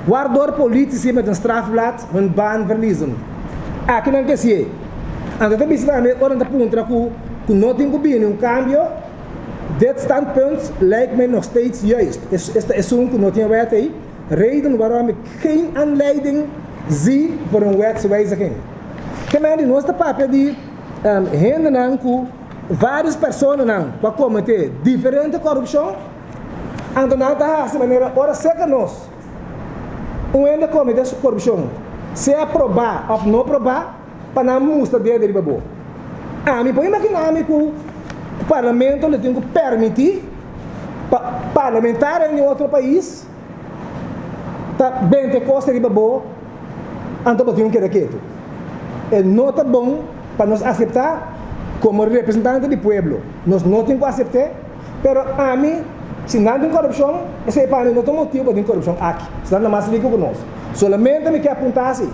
waardoor politici met een strafblad hun baan verliezen. Aki nan ke si'e. Anto ta bisa tambe ora nan ta puntra ku ku no tin ku bini un kambio, Dit standpunt lijkt mij nog steeds juist. Esta esun ku no tin wet ei, reden waarom ik geen aanleiding zie voor een wetswijziging. Ke men di nos ta papia di hendenan ku varios personanan ku a komete diferente korupshon, anto nan ta hasi manera ora seka nos un hende komete korupshon, sea probá òf no probá, pa nan mustra dede riba bo. Ami por imaginá mi ku parlamento lo tin ku permití pa parlamentarionan di otro pais ta bente kos riba bo, anto bo tin ku keda ketu. E no ta bon pa nos aseptá komo representante di pueblo. Nos no tin ku asept'é, pero ami, si nan tin korupshon, esei pa mi no ta un motibu pa tin korupshon aki. Esnan ta mas riku ku nos. Solamente mi ke apuntá si,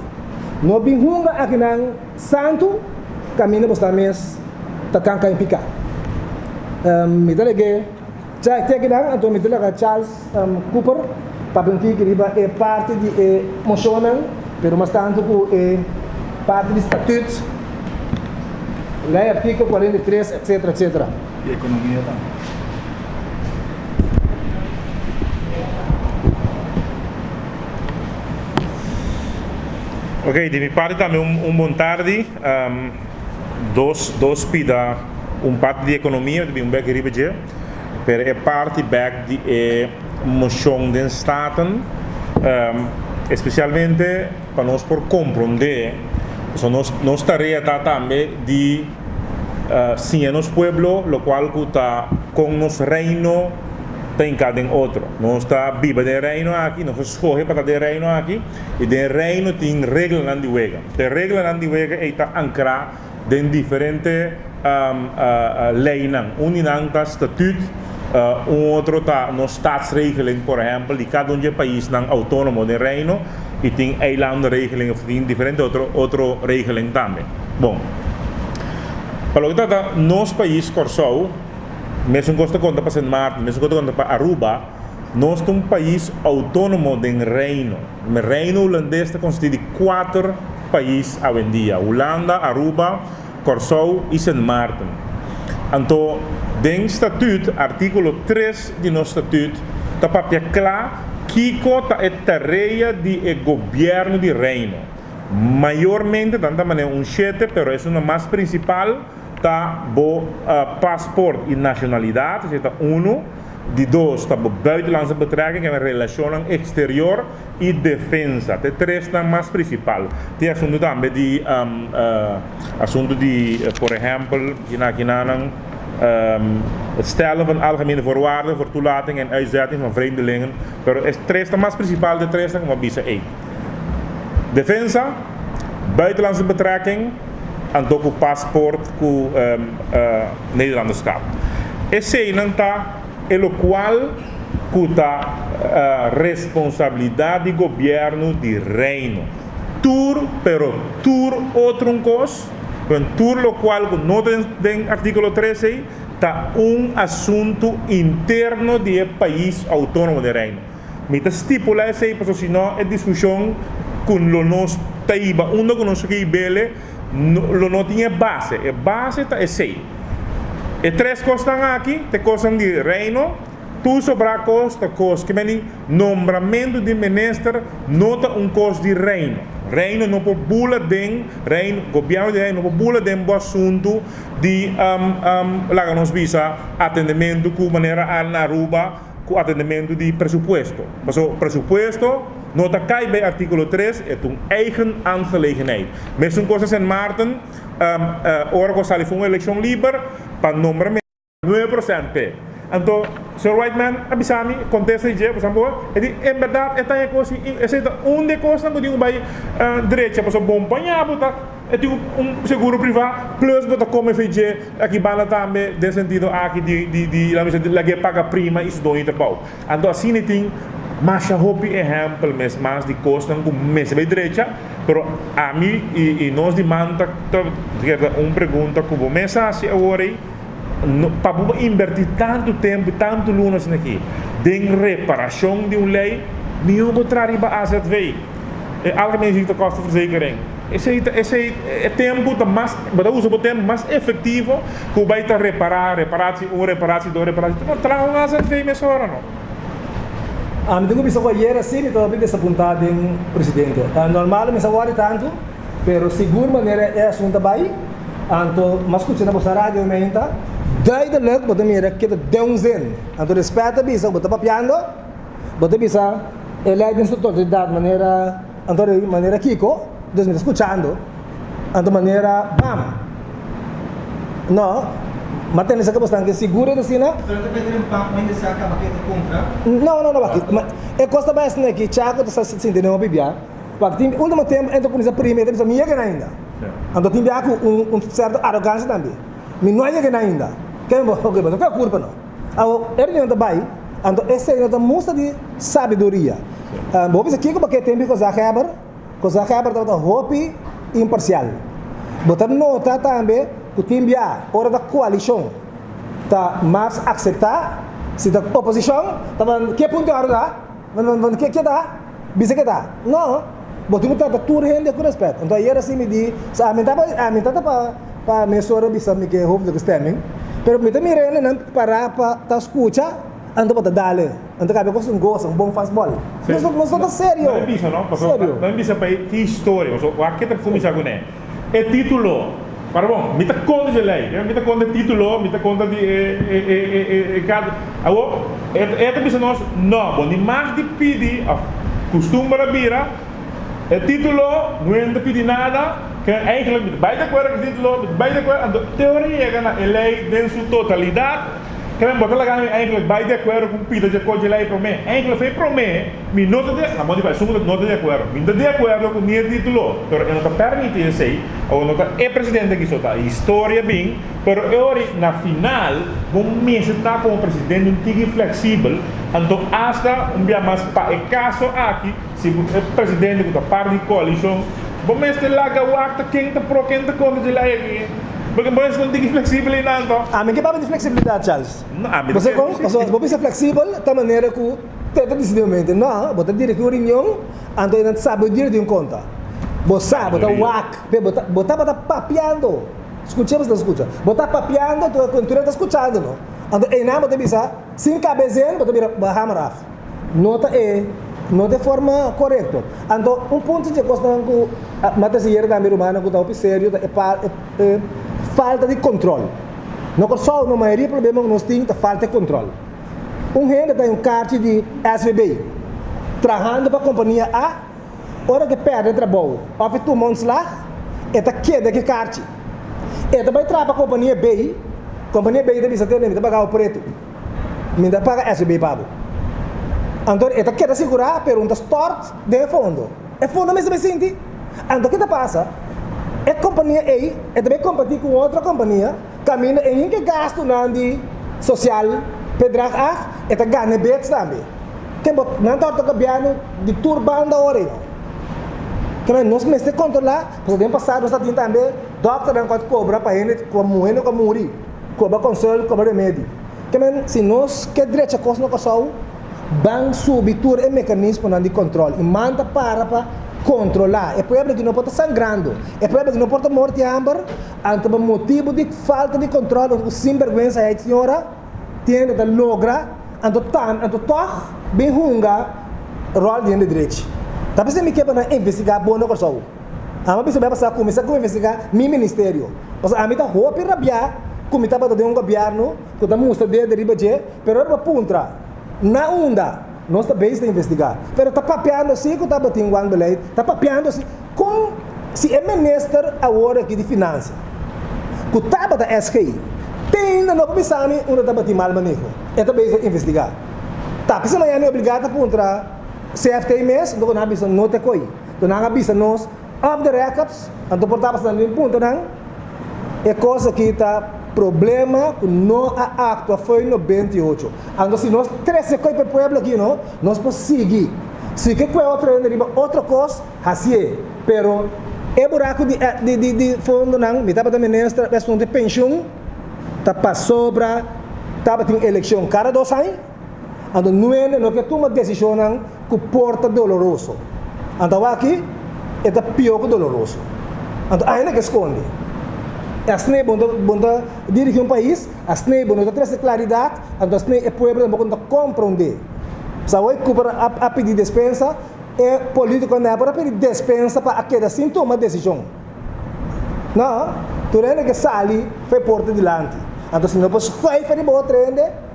no bin hunga akinan santu kaminda bo sta mes ta kanka en piká. Mi ta lege te akinan, anto mi ta laga Charles Cooper papia un tiki riba e parti di e moshonnan, pero mas tantu ku e parti di statut, lei artíkulo 43, etcetera, etcetera. Di ekonomia tambe. Ok, di mi parti tambe un bon tardi. Dos pida un parti di ekonomia, mi ta bin un bek riba dje. Pero e parti bek di e moshon den Staten, especialmente pa nos por comprende, pasobra nos nos tarea ta tambe di siña nos pueblo locual cu ta con nos reino ta hinca den otro. Nos ta biba den e reino aki, nos a scoge pa ta den e reino aki y den e reino tin reglanan di wega. E reglanan di wega ey ta ancra den diferente leynan. Un di nan ta statuut, un otro ta nos staatsregeling, por ehempel, di cada un dje paisnan autonomo den Reino, y tin eilandenregeling of tin diferente otro otro regeling tambe. Bon, pa loke ta trata nos pais Kòrsou, mesun kos ta konta pa Sint Maarten, mesun kos ta konta pa Aruba, nos ta un pais autonomo den Reino. Reino Hulandes ta konsistí di kuater pais awendia, Hulanda, Aruba, Kòrsou i Sint Maarten. Anto, den statüt, artíkulo tres di nos statüt ta papia kla kiko ta e tarea di e gobièrnu di Reino. Mayormente nan ta manera un shete, pero esun mas prinsipal ta bo pasport i nashonalidat, esei ta unu. Di dos ta bo buitenlandse betrekking en relashonnan eksterior i defensa. Ta e tresnan mas prinsipal. Tin asuntu tambe di asuntu di por ehèmpel kina kinanan het stellen van algemene voorwaarden voor toelating en uitzetting van vreemdelingen. Pero e tresnan mas prinsipal ta e tresnan ku mi a bisa ei. Defensa, Buitenlandse betrekking anto ku paspoort ku Nederlanderschap. Eseinan ta e lokual ku ta responsabilidat di gobièrnu di Reino. Tur, pero tur otro un kos, tur lokual ku no ta den artíkulo tres ei, ta un asuntu interno di e pais outónomo den Reino. Mi ta stipulá esei pasobra si no e diskushon ku lo nos ta hiba unda ku nos ke hib'ele lo no tin e base. E base ta esei. E tres kosnan aki ta e kosnan di Reino, tur sobrá kos ta kos ke meni nombramentu di minister no ta un kos di Reino. Reino no por bula den Reino, gobièrnu di Reino no por bula den bo asuntu di laga nos bisa atendementu ku manera a na Aruba ku atendementu di presupuesto. Paso presupuesto no ta kai bei artíkulo tres, e ta un eigen aangelegenheid. Mesun kos na Sint Maarten, ora ku a sali for un elekshon liber pa nombra 9% p'e. Anto señor Whiteman a bisa mi, kontesta di dje, pasobra bo, e di, en bèrdat e ta e kos, esei ta un di e kosnan ku tin ku bai drecha, pasobra bon paña bo ta E tin un seguro privá, plus bo ta kome fe dje aki banda tambe den sentido aki di di di laga mi bisa lag'é paga prima i su doño trabou. Anto asina e tin masha hopi ehèmpel mes mas di kosnan ku mester bai drecha, pero ami i i nos di man ta ta keda un pregunta ku bo mes a hasi awor ei, no pa bo inbertí tantu tempu i tantu luna asina aki den reparashon di un lei, mihó bo traha riba azv, e Algemene Ziektekostenverzekering. Esei ta esei e tempu ta mas bo ta usa bo tempu mas efektivo ku bai ta repará reparatie un reparatie dos reparatie tres no traha un azv mesora no. Ami tin ku bisa ku ayer asi mi ta hopi desapuntá den presidente. Ta normal mi sa wòrdu tantu pero sigur manera e asuntu a bai anto mi a skucha na boso radio meinta duidelijk bo ta mira ke ta den un zin anto respèt ta bisa ku bo ta papiando bo ta bisa e lei den su totalidat manera Anto rei manera kiko? Dus mi ta skuchando. Anto manera bam. No, ma tende sa ke bo stan ke sigur e ta asina? Pero ta beter un pan mente sa kaba ke ta kumpra. No, no, no, wak. Ma e kos ta bai asina aki, Chaco ta sa sinti den hopi bia. Wak, tin ultimo tempu e ta kuminsá primi, e ta bisa mi yega ainda. Anto tin bia ku un un sierto arogansia tambe. Mi no a yega ainda. Ke bo, oke, bo no kue kurpa no. Awor, e reunion ta bai, anto esei no ta mustra di sabiduria. Bo bisa kiko bo ke tempu di Gezaghebber? Gezaghebber tabata hopi imparsial. Bo ta nota tambe ku tin bia ora ta koalishon ta mas akseptá, si ta oposishon ta ke punto di ora ta? Ke ta? Bisa ke ta? No, bo tin ku trata tur hende ku rèspèt. Anto ayer asi mi di, sa ami ta ami ta pa pa mesora bisa mi ke hoofdelijke stemming, pero mi ta mira hendenan pará pa ta skucha, anto bo ta dale. Anto kabe kos un gosa, un bon fastball. Nos nos no ta serio. No mi bisa no, pasobra Serio. no mi bisa pa e ki historia, pasobra wak ke ta kuminsá kuné. E título, para bon, mi ta kontra dje lei, mi ta kontra e título, mi ta kontra di e e e e e kada, awor e e ta bisa nos, no, bo ni mag di pidi òf kustumber a bira e título, no hende ta pidi nada, ke eigentlik mi ta bai di akuerdo ku e título, mi ta bai di akuerdo, anto te ora yega na e lei den su totalidat, Kende bo ta laga mi eigenlijk bai di akuerdo ku pida dje kos dje lei promé? Eigenlijk fei promé mi no ta di, na modo di bai, esun ku no ta di akuerdo. Mi no ta di akuerdo ku ni e titulo, pero e no ta permiti esei, awor no ta e presidente aki so ta historia bin, pero e ora na final bo mester ta komo presidente un tiki fleksibel, anto asta un bia mas pa e kaso aki si bo e presidente ku ta parti di koalishon bo mester laga wak ta ken ta pro ken ta kontra dje lei aki. Porque bo es un tiki flexibel einan to. Ami ke papia di flexibilidad, Charles. No, ami Bo ta sa kon? kere. Pasobra si bo bisa flexibel, ta manera ku te ta disidi momento. No, bo ta dirigi un reunion, anto einan sabiduria di un konta. Bo sa, bo ta wak, pe bo ta, bo tabata papiando. Skucha bo ta skucha. Bo ta papiando, anto e tur ta skuchando no. Anto einan bo ta bisa, sin kabezen, bo ta bira, bo a hamer af. No ta e no ta e forma korekto. Anto un punto dje kosnan ku mi a trese yera tambe rumannan ku ta hopi serio ta e e falta di kontrol. Na Kòrsou no mayoria problema ku nos tin ta falta e kontrol. Un hende ta un karchi di SVB trahando pa kompania A, ora ku e pèrdè trabou òf e tuma ontslag e ta keda ku e karchi. E ta bai traha pa kompania B, kompania B ta bisa tende mi ta paga bo pretu. Mi ta paga SVB pa bo. Anto e ta keda sigurá pero un ta stòrt den e fondo. E fondo mester bai sinti. Anto ki ta pasa? E kompania ei e ta bai kompetí ku un otro kompania kaminda e hinka e gastunan di sosial bedrag af, e ta gana e bets tambe. Ke bo nan ta horta gobièrnu di tur banda ora ei no. Ke nos mester kontrolá, pasobra den pasado nos ta tin tambe dòkternan ku a kobra pa hende ku a hende ku a muri, kobra konsult, kobra remedi. Ke men si nos ke drecha kos na Kòrsou, Ban subi tur e mekanismonan di kontrol i man ta para pa kontrolá. E pueblo aki no por ta sangrando, e pueblo aki no por ta morti hamber, anto pa motibu di falta di kontrol ora ku sinbergwensa heit señora tiende ta logra, anto tam anto tòg bin hunga ròl di hende drechi. Ta p'esei mi ke pa nan investigá bon na Kòrsou. Ami a bisa bai pasá kuminsá ku investigá mi ministerio, pasobra ami ta hopi rabiá ku mi tabata den un gobièrnu ku ta mustra dede riba dje, pero ora bo puntra na unda nos ta bezig ta investigá, pero ta papiando si ku tabatin wanbeleid, ta papiando si kon si e minister awor aki di finansia ku tabata SG te ainda no por bisa mi unda tabatin mal maneho, e ta bezig ta investigá. Ta p'esei Miami obligá ta puntra CFT mes, anto ku nan a bisa no te ko'i, anto nan a bisa nos Off the records, anto por tabata nan den punta nan, e kos aki ta problema ku no a aktua fo'i 98. Anto si nos trese koi pa e pueblo aki no, nos por sigui. Si ke kue otro hende riba otro kos, hasié. Pero e buraku di di di di fondonan, mi tabata minister pa asuntu di penshun, ta pasobra tabatin elekshon kada dos aña. Anto nuende no ke tuma desishonnan ku por ta doloroso. Anto awaki e ta pió ku doloroso. Anto ainda ke skonde. Asina bo no ta dirigí un pais, asina bo no ta trese klaridat, anto asina e pueblo tampoco no ta komprondé. Sa hoy Cooper a pidi despensa, e polítikonan por a pidi despensa pa a keda sin tuma desishon. No, tur hende ke sali for e porta dilanti. Anto si no por schuif riba otro hende,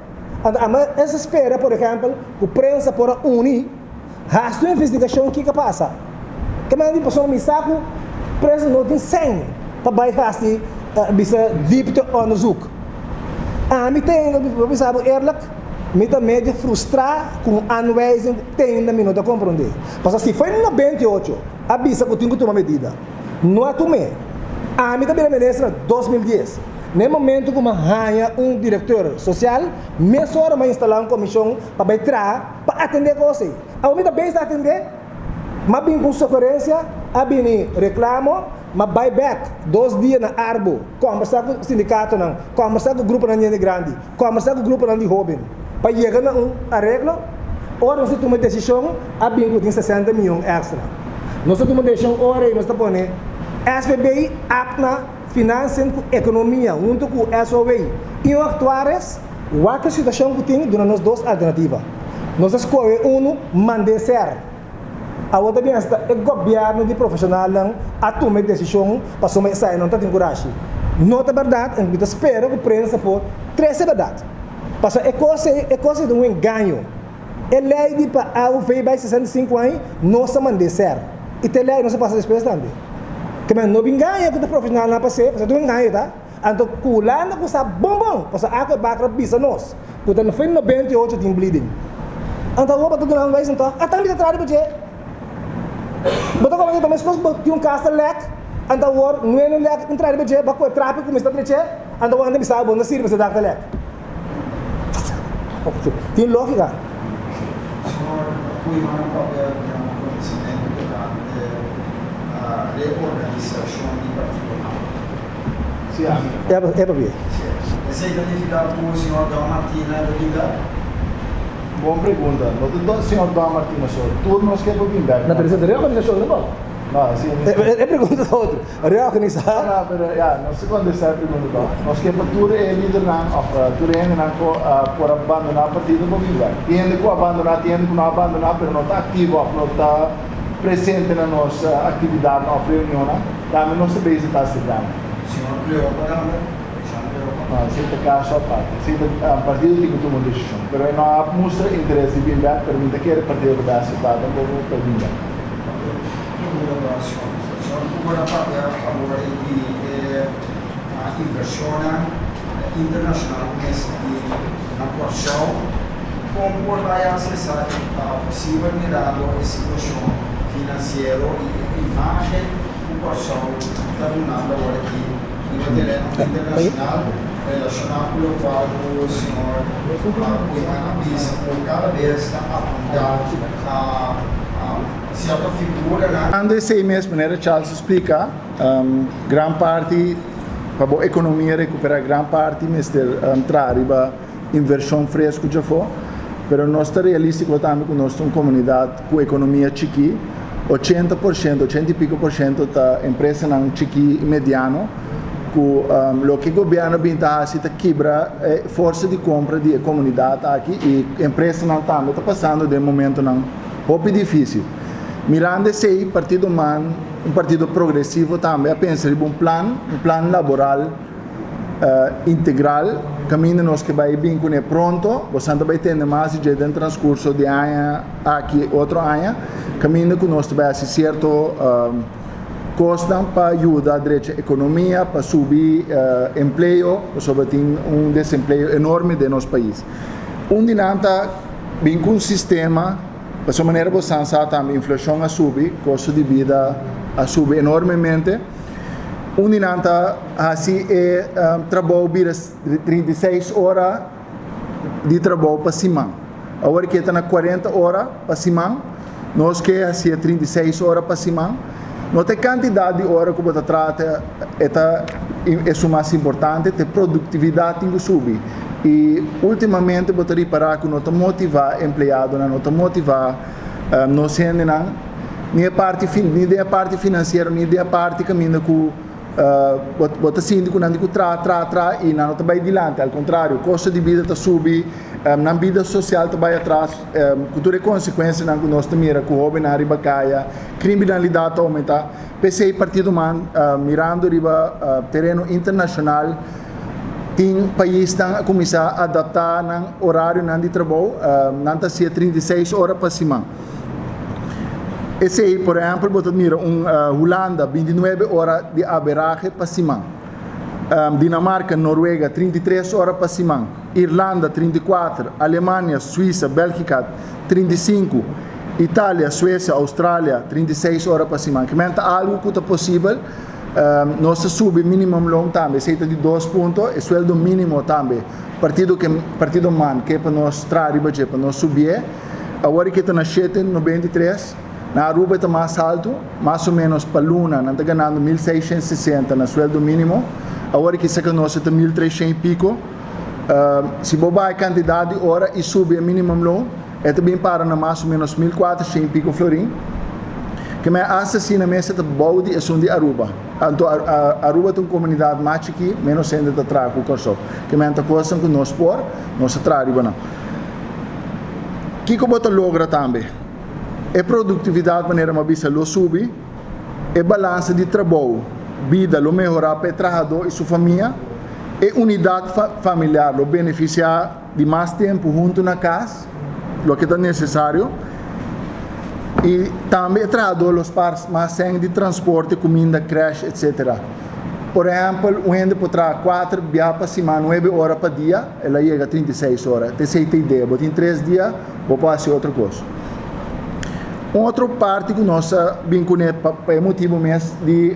Anto ama es a spera, por ehempel, ku prensa por a uni hasi un investigashon kiko a pasa. Ke manera di pasobra mi sa ku prensa no tin sèn pa bai hasi bisa diepte onderzoek. Ami te ainda, mi por bisa bo eerlijk, mi ta medio frustrá ku un aanwijzing ku te ainda mi no ta komprondé. Pasobra si foi 98 a bisa ku tin ku tuma medida, no a tum'é. Ami ta bira minister na 2010. Na e momento ku mi a haña un direktor sosial, mesora mi a instalá un komishon pa bai traha pa atendé kos ei. Awor mi ta bezig ta atendé, mi a bin ku un sugerensia, a bini reklamo, mi a bai bèk dos dia na Arbo, kòmbersá ku sindikatonan, kòmbersá ku gruponan di hende grandi, kòmbersá ku gruponan di hóben pa yega na un areglo. Ora nos a tuma e desishon, a bin ku tin 60 mion èkstra. Nos a tuma desishon ora ei nos ta pone SVB, APNA, Financiën ku Ekonomia huntu ku SOW i un aktuaris wak e situashon ku tin duna nos dos alternativa. Nos a skohe unu mand'é ser. Awor ta bin hasta e gobièrnu di profeshonalnan a tuma e desishon pasobra esei no ta tin kurashi. No ta bèrdat en mi ta spera ku prensa por trese bèrdat. Pasobra e kos ei e kos ei ta un engaño. E lei di pa AOV bai 65 aña nos a mand'é ser. I te lei nos a pasa despues tambe. Ke men no bin gaña ku ta profeshonalnan a pas'é, pasobra ta un engaño ta. Anto ku Hulanda ku sa bon bon, pasobra Aqua Bakra bisa nos ku ta fin 98 tin bleeding. Anto awor bo ta duna aanwijzing tòg? Ata mi ta traha riba dje. Bo ta komprende ta meskos ku bo tin un kas ta lèk, anto awor nuenu lèk un traha riba dje, bo a kohe trapi ku kuminsá drech'é, anto awor hende bisa bo no sirbi pasobra dak ta lèk. Tin lógica. Señor Koeiman a papia di un acontecimento tocante reorganisacion di partido map. Sí, ami. E papia. Sí. Esey ta nifica cu señor Don Martina lo bin bek? Bon pregunta. No ta Don, señor Don Martina so. Tur nos ke por bin bek. No, pero esey ta reorganisacion, no? No, sí, mi E pregunta ta otro. Reorganisá. No, no, pero ya, nos ta kontestá e pregunta tòg. Nos ke pa tur e lidernan òf tur e hendenan ku por a bandoná partido por bin bèk. Tin hende ku a bandoná, tin hende ku no a bandoná pero no ta aktivo òf no ta presente na nos aktividatnan òf reunionnan. Tambe nos ta bezig ta aserká nan. Señor Cleopa tambe? Jean Cleopa? No, esei ta kaso aparte. Esei ta partido tin ku tuma un desishon. Pero e no a mustra interes di bin bèk, pero mi ta kere partido ta bai aseptá tampoko pa e bin bèk. Señor Cooper a papia a favor di e inversionnan internacional cu mester di na Corsou. Con por bay haci esaki posibel mirando e situacion financiero y. imágen ku Kòrsou ta dunando awor aki riba tereno internashonal relashoná ku lokual ku señor Koeiman a bisa ku kada bes ta apuntá a sierto figuranan. Ando esei mes, manera Charles a splika, gran parti pa bo ekonomia rekuperá gran parti mester traha riba invershon fresku djafó, pero nos ta realístiko tambe ku nos ta un komunidat ku ekonomia chikí, 80%, 80 i piko por shento ta empresanan chikí i mediano ku loke gobièrnu bin ta hasi ta kibra e forsa di kompra di e komunidat aki i empresanan tambe ta pasando den momentonan hopi difísil. Mirando esei, Partido man, un partido progresivo tambe a pensa riba un plan, un plan laboral integral kaminda nos ke bai bin kuné pronto. Bosan ta bai tende mas di dje den transkurso di aña aki otro aña, kaminda ku nos ta bai hasi sierto kosnan pa yuda drecha ekonomia, pa subi empleo, pasobra tin un desempleo enorme den nos pais. Un di nan ta bin ku un sistema, pasobra manera bosan sa tambe inflashon a subi, kosto di bida a subi enormemente. Un di nan ta hasi e trabou bira 36 ora di trabou pa siman. Awor ke ta na 40 ora pa siman, nos ke hasié 36 ora pa siman. No ta e kantidat di ora ku bo ta traha ta e ta esun mas importante, ta e produktividat tin ku subi. I ultimamente bo ta ripará ku no ta motivá empleadonan, no ta motivá nos hendenan ni e parti ni den e parti finansiero ni den e parti kaminda ku bo ta sinti ku nan di ku traha traha traha i nan no ta bai dilanti al kontrario kosto di bida ta subi nan bida sosial ta bai atras ku tur e konsekuensianan ku nos ta mira ku hobennan riba kaya kriminalidat ta oumentá p'esei partido man mirando riba tereno internashonal tin paisnan a kuminsá adaptá nan orarionan di trabou nan ta hasié 36 ora pa siman. Esei, por ehèmpel, bo ta mira un Hulanda, 29 ora di aberahe pa siman. Dinamarka, Noruega, 33 ora pa siman. Irlanda, 34. Alemania, Suisa, Bèlgika, 35. Italia, Suesia, Australia, 36 ora pa siman. Kimen ta algu ku ta posibel. Nos ta subi minimumloon tambe, esei ta di dos punto. E sueldo mínimo tambe, partido ke partido man ke pa nos traha riba dje pa nos subié. Awor ke ta na 7,93, na Aruba e ta mas haltu, mas o menos pa luna nan ta ganando 1660 na sueldo mínimo, awor ke saka nos e ta 1300 i piko. Si bo baha e kantidat di ora i subi e minimumloon, e ta bin para na mas o menos 1400 i piko florin. Ke men asta asina mes e ta bou di esun di Aruba. Anto Aruba ta un komunidat mas chikí, menos hende ta traha ku Kòrsou. Ke men ta kosnan ku nos por, nos ta traha riba nan. Kiko bo ta logra tambe? E produktividat manera mi a bisa lo subi, e balansa di trabou, bida lo mehorá pa e trahadó i su famia, e unidat familiar lo benefisiá di mas tempu huntu na kas, loke ta nesesario, i tambe e trahadó lo spar mas sèn di transporte, kuminda, krèsh, etsetera. Por ehèmpel, un hende por traha kuater bia pa siman, nuebe ora pa dia, el a yega 36 ora. Ta esei ta idea. Bo tin tres dia, bo por hasi otro kos. Un otro parti ku nos a bin kuné pa e motibu mes di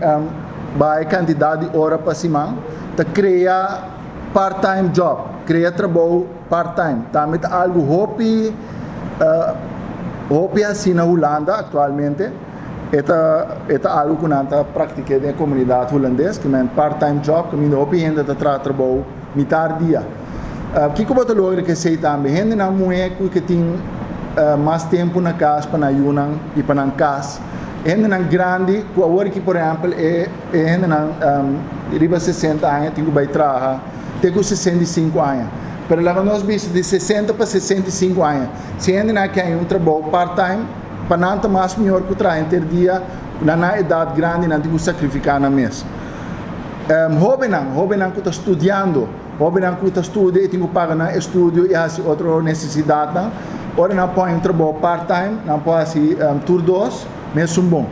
baha e kantidat di ora pa siman ta krea part-time job, krea trabou part-time. Tambe ta algu hopi hopi hasi na Hulanda aktualmente. E ta e ta algu ku nan ta praktiké den e komunidat hulandes, ku men part-time job, kaminda hopi hende ta traha trabou mitar dia. Kiko bo ta logra ku esei tambe? Hendenan muhé ku ke tin mas tempu na kas pa nan yunan i pa nan kas. Hendenan grandi ku awor aki por ehèmpel e e hendenan riba 60 aña tin ku bai traha te ku 65 aña. Pero laga nos bisa di 60 pa 65 aña, si hendenan ke haña un trabou part-time, Pa nan ta mas mihor ku traha henter dia, na nan edat grandi nan tin ku sakrifiká nan mes. Hóbennan, hóbennan ku ta studiando, hóbennan ku ta studia i tin ku paga nan estudio i hasi otro nesesidatnan, ora nan pon un trabou part-time, nan por hasi tur dos mesun bon.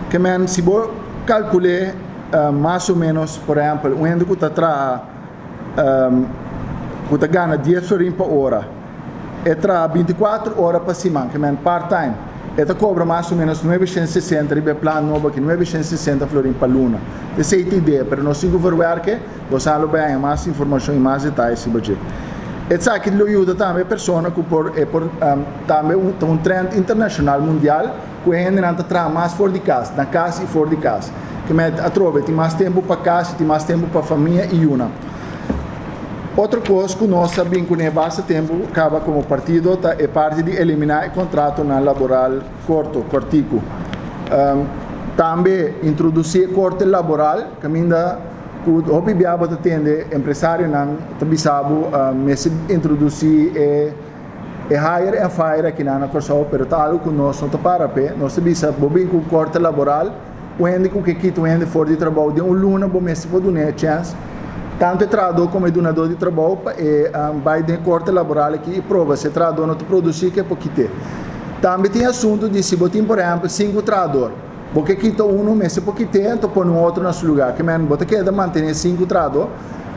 Ke men si bo kalkul'é mas o ménos, por ehèmpel, un hende ku ta traha ku ta gana 10 florin pa ora, E traha 24 ora pa siman, ke men part-time. E ta kobra mas o ménos 960 riba e plan nobo aki, 960 florin pa luna. Esei ta idea, pero nos tin ku verwerke, boso lo bai haña mas informashon i mas detaye riba dje. Esaki lo yuda tambe e persona ku por e por tambe un ta un trend internashonal mundial ku e hendenan ta traha mas for di kas, na kas i for di kas. Ke mei atrobe tin mas tempu pa kas i tin mas tempu pa famia i yunan. Otro kos ku nos a bin kuné basta tempu kaba komo partido ta e parti di eliminá e kontratonan laboral korto, kòrtiku. Tambe introdusí e korte laboral kaminda ku hopi bia bo ta tende empresarionan ta bisa bo mester introdusí e e hire and fire akinan na Kòrsou pero ta algu ku nos no ta para p'e. Nos ta bisa bo bin ku korte laboral. Un hende ku ke kita un hende for di trabou den un luna bo mester por dun'é e chèns, tantu e trahadó komo e dunadó di trabou, pa e bai den e korte laboral aki i proba si e trahadó no ta produsí ke por kit'é. Tambe tin e asuntu di si bo tin por ehèmpel sinku trahador, bo ke kita unu mester por kit'é anto pone un otro na su lugá. Ke men bo ta keda mantené sinku trahadó,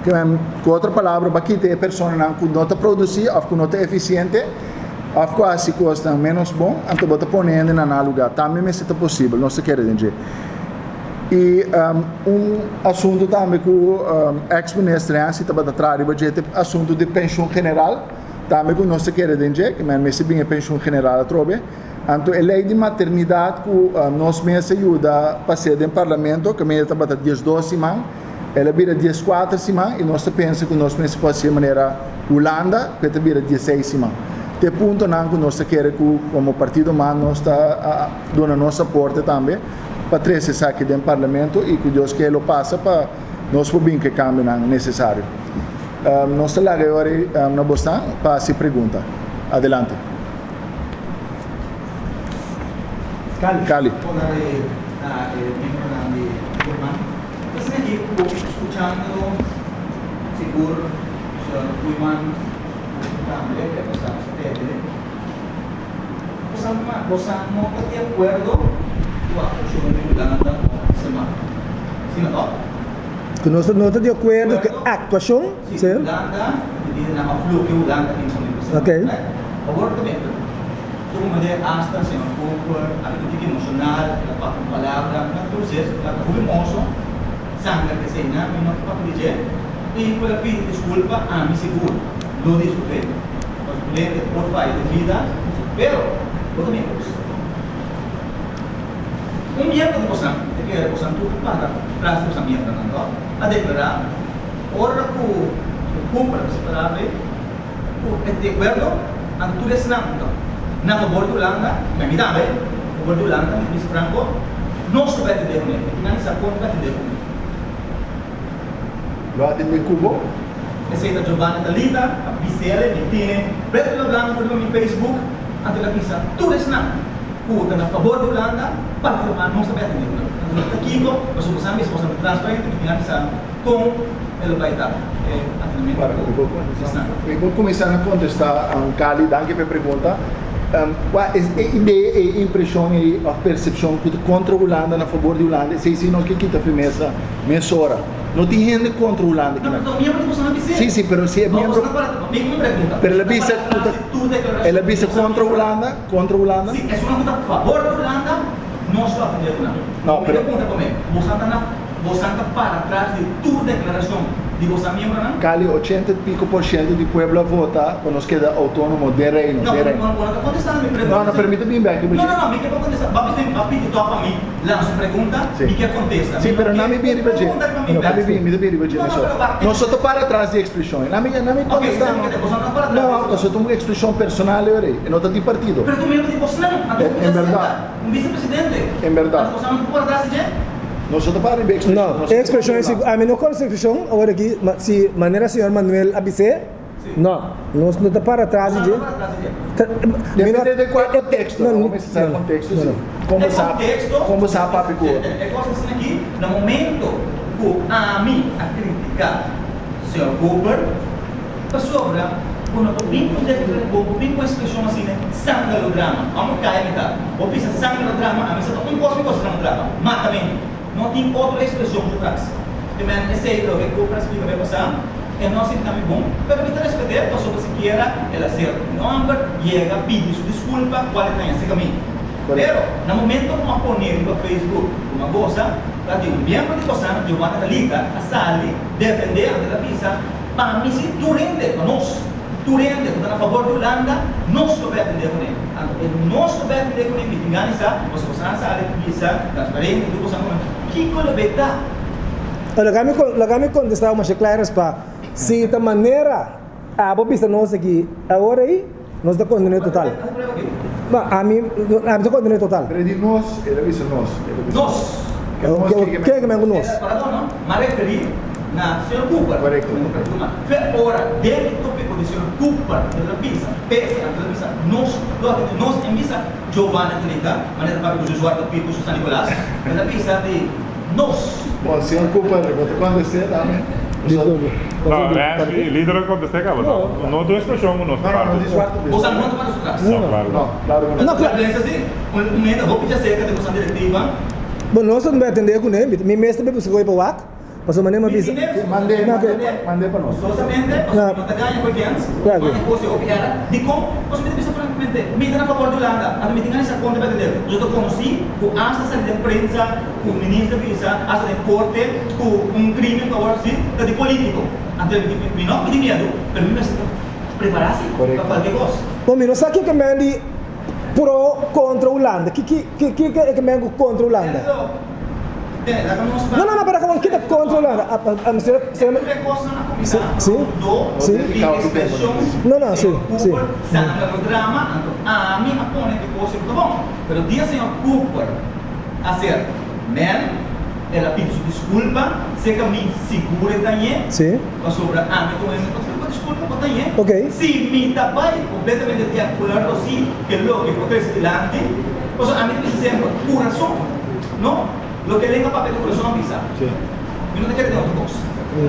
ke men ku otro palabra bo a kita e personanan ku no ta produsí òf ku no ta efisiente. Of ku hasi kosnan ménos bon, anto bo ta pone hende na nan lugá. Tambe mester ta posibel, nos ta kere den dje. I un asuntu tambe ku eks minister Hensley tabata traha riba dje ta e asuntu di penshun general, tambe ku nos ta kere den dje, ke men mester bin e penshun general atrobe. Anto e lei di maternidat ku nos mes a yuda pas'é den parlamento, ke mester tabata 12 siman, El a bira 14 siman i nos ta pensa ku nos mester por hasié manera Hulanda ku e ta bira 16 siman. Ta e puntonan ku nos ta kere ku komo partido man nos ta duna nos aporte tambe pa trese esaki den parlamento i ku Dios ke lo pasa pa nos por bin ku e kambionan nesesario. Nos ta laga e ora ei na bosnan pa hasi pregunta. Adelante. Cali. Asina ki ku skuchando sigur señor Koeiman ku tambe e pasá nos a tende, bosa no ta di akuerdo ku aktuashon di Hulanda òf Semar. Asina tòg? Ku nos no ta di akuerdo ku aktuashon? Si, Hulanda, medidanan òf loke Hulanda a impone ku Semar. Right? Awor ta benta. Tur manera asta señor Cooper a bira tiki emocional, el a papia un palabra, mi a tur ses, el a ta hopi moso, sanger esei nan, mi no ta papia di dje, i ku el a pidi disculpa, ami sigur lo disculp'é, pasobra ku hende por faya den bida, pero bo ta mira cos. Un miembro di bosan, mi ta kere bosan tur ta para tras di bosan miembronan, to, a declara ora ku señor Cooper a bisa palabra ei, Ku e di akuerdo, anto tur esnan ku ta na fabor di Hulanda, i mi tambe, na fabor di Hulanda, mi ta bisa Franco, nos ta bai atendé kuné, e kinan sa kon ta atendé kuné. Lo atendé ku bo? Esei ta Giovanni Talita a bis'el, mi tene preto lo blanco riba mi Facebook, anto el a bisa tur esnan ku ta na fabor di Hulanda, partido man nos ta bai atendé kuné. Anto no ta kiko, pasobra bo sa bisa, bo sa ta transparente, mi kinan bisa. Kon e lo bai ta e atendementu ku esnan? Mi por kuminsá na kontestá, Kali, danki pa e pregunta. Kua e idea, e impreshon ei òf persepshon ku ta kontra Hulanda, na fabor di Hulanda, esei si no ke kita firmesa mesora. No tin hende kontra Hulanda kinan. No, pero miembro di boso no bis'é. Sí, sí, pero si e miembro. Pero el a bisa ku ta, el a bisa kontra Hulanda, kontra Hulanda? Sí, esunnan ku ta fabor di Hulanda, nos lo atendé ku nan. No, pero. Mi ta puntra promé, boso ta na. Bosan ta para tras di tur deklarashon di bosan miembronan? Kali 80 i piko por shento di pueblo a vota pa nos keda outónomo den Reino, No, den Reino. bo no ta kontestando mi pregunta. No, no, pero mi ta bin bek riba No, dje. no, no, mi ke pa kontesta. Bo a bisa mi, bo a pidi tòg pa mi lansa un pregunta, Sí. mi ke kontesta. Sí, Mi no pero ke na mi bin riba dje. pregunta riba mi Na mi bek. bin, mi ta bin riba dje No, no, mesora. pero wak. Nos no ta para tras di ekspreshon. Na mi, na mi Ok, kontestá. esei mi ke te, boso no ta para tras di No, ekspreshon. pasobra ta un ekspreshon personal e ora ei. E no ta di partido. Pero ta un miembro di bosnan, anto En bo ta bèrdat. senta. Un vicepresidente. En bèrdat. Anto boso no ta para tras di dje? Nos no ta para riba e ekspreshon. No, Nos e ta ekspreshon kontra e Hulanda. ami no konoce e ekspreshon awor aki, ma si manera señor Manuel a bis'é, no, nos no ta para tras di dje. Boso no ta para tras di dje. Mi no, Depende den kua konteksto, no, no no, mester sa e no, konteksto no, si. no. Kon bo E sa, konteksto, kon bo sa papia ku otro. E kos asina aki, na momento ku ami a kritiká señor Cooper, Pasobra bo no por bin ku bo por bin ku ekspreshon asina, sangalodrama. Amo kaya mi ta. Bo bisa sangalodrama, ami sa ta un kos mi gosta sangalodrama, matamentu. No tin otro ekspreshon ku tras. Te men esei loke ku por a splika mi a pasá, e no a sinti mi bon, pero mi ta respet'é pasobra sikiera el a ser un hòmber, yega pidi su diskulpa kual e taña serka mi. Pero, na momento ku a pone riba Facebook ku a gosa, ta di un miembro di Kosan, Giovanna Talita, a sali defendé anto el a bisa, Pa mi si tur hende, pa nos, tur hende ku ta na fabor di Hulanda, nos lo bai atendé kuné. Anto e nos lo bai atendé kuné, mi tin gana di sa, pasobra Kosan a sali bisa transparente tur kosan ku nan, kiko lo bai ta? Laga mi kontestá bo masha klares pa si ta manera Abo bisa nos aki awor ei, nos ta kondené total. Ma ami, ami ta kondené total. Pero e di nos, el a bisa nos, el a bisa nos. Ken ke men ku nos? Pardon, no, m'a referí na señor Cooper. Korekto. Fe ora den e tópiko di señor Cooper, el a bisa, pese anto el a bisa nos, lo aki di nos, en bisa Giovanna Trita, manera ta papia ku su Zwarte Piet ku su San Nicolas, el a bisa di nos. Bon, señor Cooper, bo ta contesté tambe? No, Leslie, lider a contesté caba. No, no ta un expresion cu nos ta parti. Bo sa no ta para su tras. No, claro. No, claro cu no. No, claro. Pensa si, un hende hopi dja cerca di boso directiva. Bon, nos ta bai atendé cu ne. Mi mes ta bai busca cu e pa wak. Pasobra manera mi a bisa. Mand'é, mand'é, mand'é pa nos. Gustosamente, pasobra mi no ta gaña cu e kens. Claro. Ma e cos e hopi era. Dicon? Pasobra mi ta bisa francamente, mi ta na favor di Hulanda. Anto mi tin gana di sa con ta bai atendé. Yo ta conoci cu hasta sali den prensa. Ku minister bisa hasta den korte ku un krimen ku a wòrdu hasi ta di polítiko. Anto mi no pidi miedu, pero mi mester ta prepará si pa kualke kos. Bo mi no sa kiko men di pro kontra Hulanda. Kiko e ke men ku kontra Hulanda? No no no pero kiko ta kontra Hulanda? Si si no no si si. A ser men, el a pidi su disculpa, seca mi sigur e tañe, pasobra ami con hende pa pidi disculpa pa tañe. Si mi ta bay completamente di acuerdo si ke loke cu a crece dilanti, pasobra ami ta bisa semper, curason, no? Loke lenga papia ta curason a bisa. Mi no ta kere den otro cos,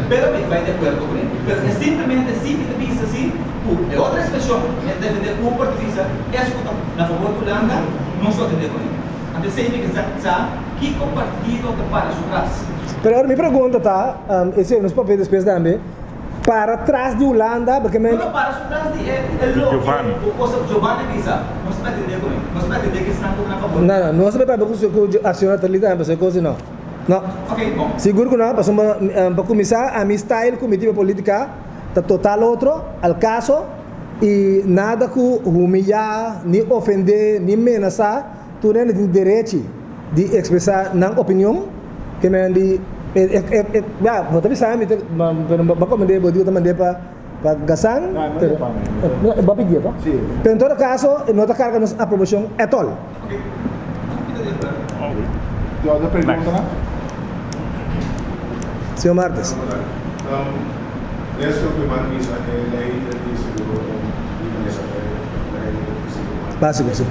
pero mi ta bay di acuerdo cu ne. Pero e simplemente si mi ta bisa si cu e otro expresion, mi a defende Cooper ta bisa, es cu ta na favor di Hulanda, nos lo atende cu ne. Anto esei mi ke sa kiko partido ta para su tras. Pero ora mi pregunta ta, esei nos papia despues tambe, para tras di Hulanda, porque men. No, no, para su tras di e loke ku cosa Giovanni a bisa, nos ta atende ku mi, nos ta atende ku esnan ku ta na fabor. No, no, nos ta papia ku a señora Thalita tambe, pasobra e cosa no. No. Ok, bon. Sigur ku no, pasobra pa kuminsá ami style ku mi tin pa politica ta total otro, al caso, i nada ku humiyá, ni ofendé, ni menasá. Tur hende tin derechi di ekspresá nan opinion, ke men di ya bo ta bisa mi pero bo a komend'é bo di bo ta mand'é pa pa Gasan pero bo a pidié to pero en todo kaso no ta karga nos aprobashon at all. Señor Martes. Básiko si.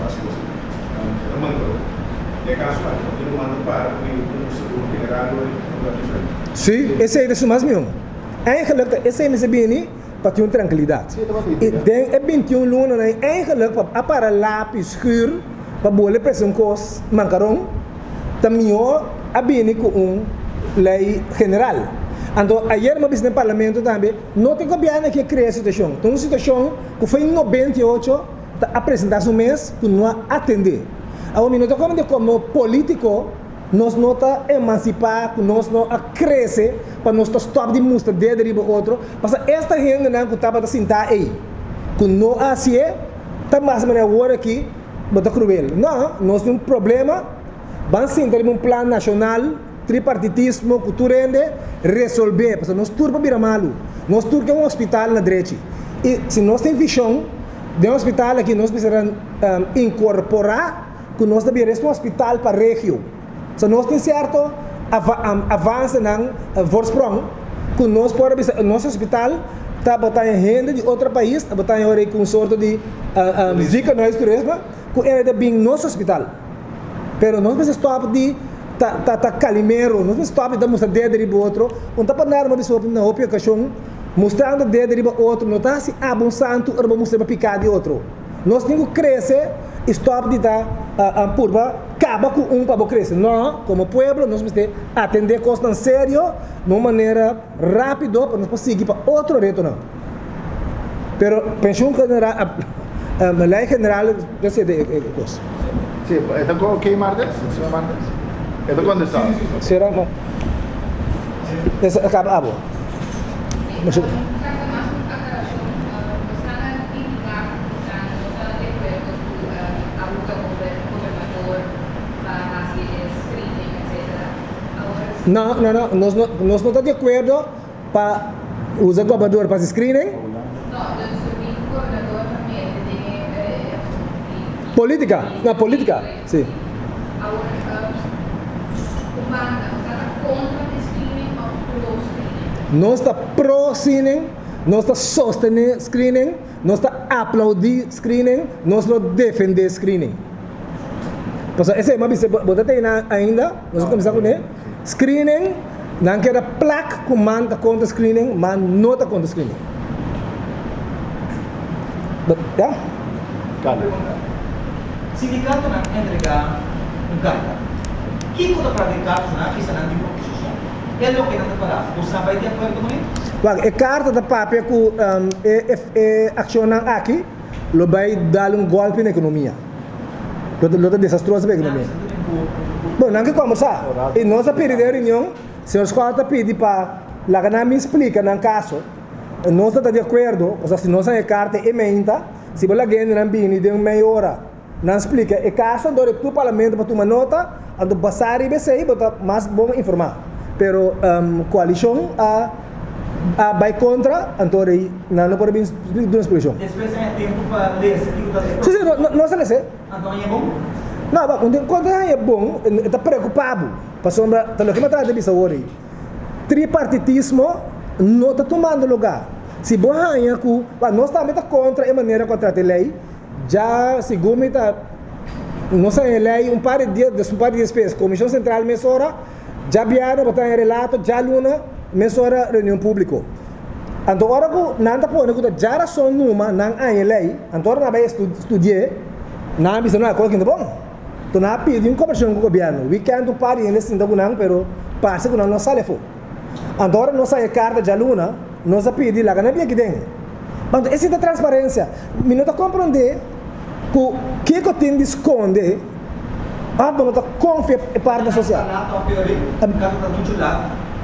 Sí, esei ta su mas mihó. Eigenlijk ta esei mester bini pa tin un trankilidat. I den e bintiun lunanan ei eigenlijk pa a para lapis, schuur pa bole presa un kos mankaron ta mihó a bini ku un lei general. Anto ayer mi a bisa den parlamento tambe no tin gobièrnu ke krea e situashon. Ta un situashon ku foi 98. Ta a presenta su mes cu no a atende. Awor mi no ta comprende como politico nos no ta emancipa cu nos no a crece pa nos ta stop di mustra dedo riba otro pasobra esta hendenan cu tabata sinta ey cu no a hacié ta mas manera awor aki bo ta cruel. No, nos tin un problema ban sinta riba un plan nacional tripartitismo cu tur hende resolve pasobra nos tur por bira malu nos tur ke un hospital na drechi y si nos tin vision Den hospital aki nos mester incorpora cu nos ta bira es un hospital pa regio. So nos tin cierto avancenan, voorsprong, cu nos por a bisa nos hospital ta bota hende di otro pais, ta bota ora cu un sorto di ziekenhuis toerisme cu e ta bin nos hospital. Pero nos mester stop di ta ta calimero, nos mester stop di ta mustra dedo riba otro, un ta pa nada, mi a bisa na hopi ocasion. Mustrando dedo riba otro no ta hasi abo un santu ora bo mustra riba piká di otro. Nos tin ku krese i stòp di ta purba kaba ku un pa bo krese. No, komo pueblo nos mester atendé kosnan serio na un manera rápido pa nos por sigui pa otro retonan. Pero penshun general, lei general ta sete e kos. Sí, e ta ok Martes? Señor Martes? E ta contestado. Sera, no. Esa acaba abo. No, no, no, nos no, nos no ta di acuerdo pa usa gobernador pa haci screening. Politica, no, politica, si. Nos ta pro screening, nos ta sostene screening, nos ta aplaudi screening, nos lo defende screening. Pasobra esei, m'a bisa, bo ta tene ainda, nos a kuminsá kuné, screening, nan keda plak ku man ta kontra screening, man no ta kontra screening. Ya? Pregunta, Sindikatonan entregá un karta. Kiko ta para den karta su nan a bisa nan di un oposishon? E loke nan ta para, bo sa bai di akuerdo kuné? Wak, e karta ta papia ku e akshonnan aki lo bai dal un gòlpi na ekonomia. Lo ta desastroso pa ekonomia. Bon, nan ke kòmbersá. I nos a pidi den reunion, señor Schotte a pidi pa laga nan bin splika nan kaso. Nos ta ta di akuerdo, pasobra si nos haña e karta e meinta, si bo laga hendenan bini den un mei ora, nan splika e kaso, anto tur parlamento pa tuma nota, anto basá riba esei bo ta mas bon informá. Pero koalishon a a bai kontra, anto rei nan no por a bin duna splikashon. Despues haña tempu pa lesa kiko ta Sí, sí, nos a lesa. Anto haña bon? No, bo, kontra haña bon, e ta preokupá bo, pasobra ta loke mi a trata di bisa awor ei. Tripartitismo no ta tumando lugá. Si bo haña ku, wak, nos tambe ta kontra e manera ku a trata e lei, dja segun mi ta, nos haña e lei un par di dia, un par di dia despues, Komishon Sentral mesora, djabièrnè bo ta haña relato, djaluna mesora reunion públiko. Anto ora ku nan ta pone ku ta djarason numa nan haña e lei, anto ora nan bai studi'é, nan a bisa no, e kos aki no ta bon. Tur nan a pidi un koperashon ku gobièrnu. Wikènt un par di hende sinta ku nan, pero parse ku nan no a sali afó. Anto ora nos haña e karta djaluna, nos a pidi laga nan bin aki den. Anto esei ta transparensia. Mi no ta komprondé ku kiko tin di skonde òf bo no ta konfia e partner sosial.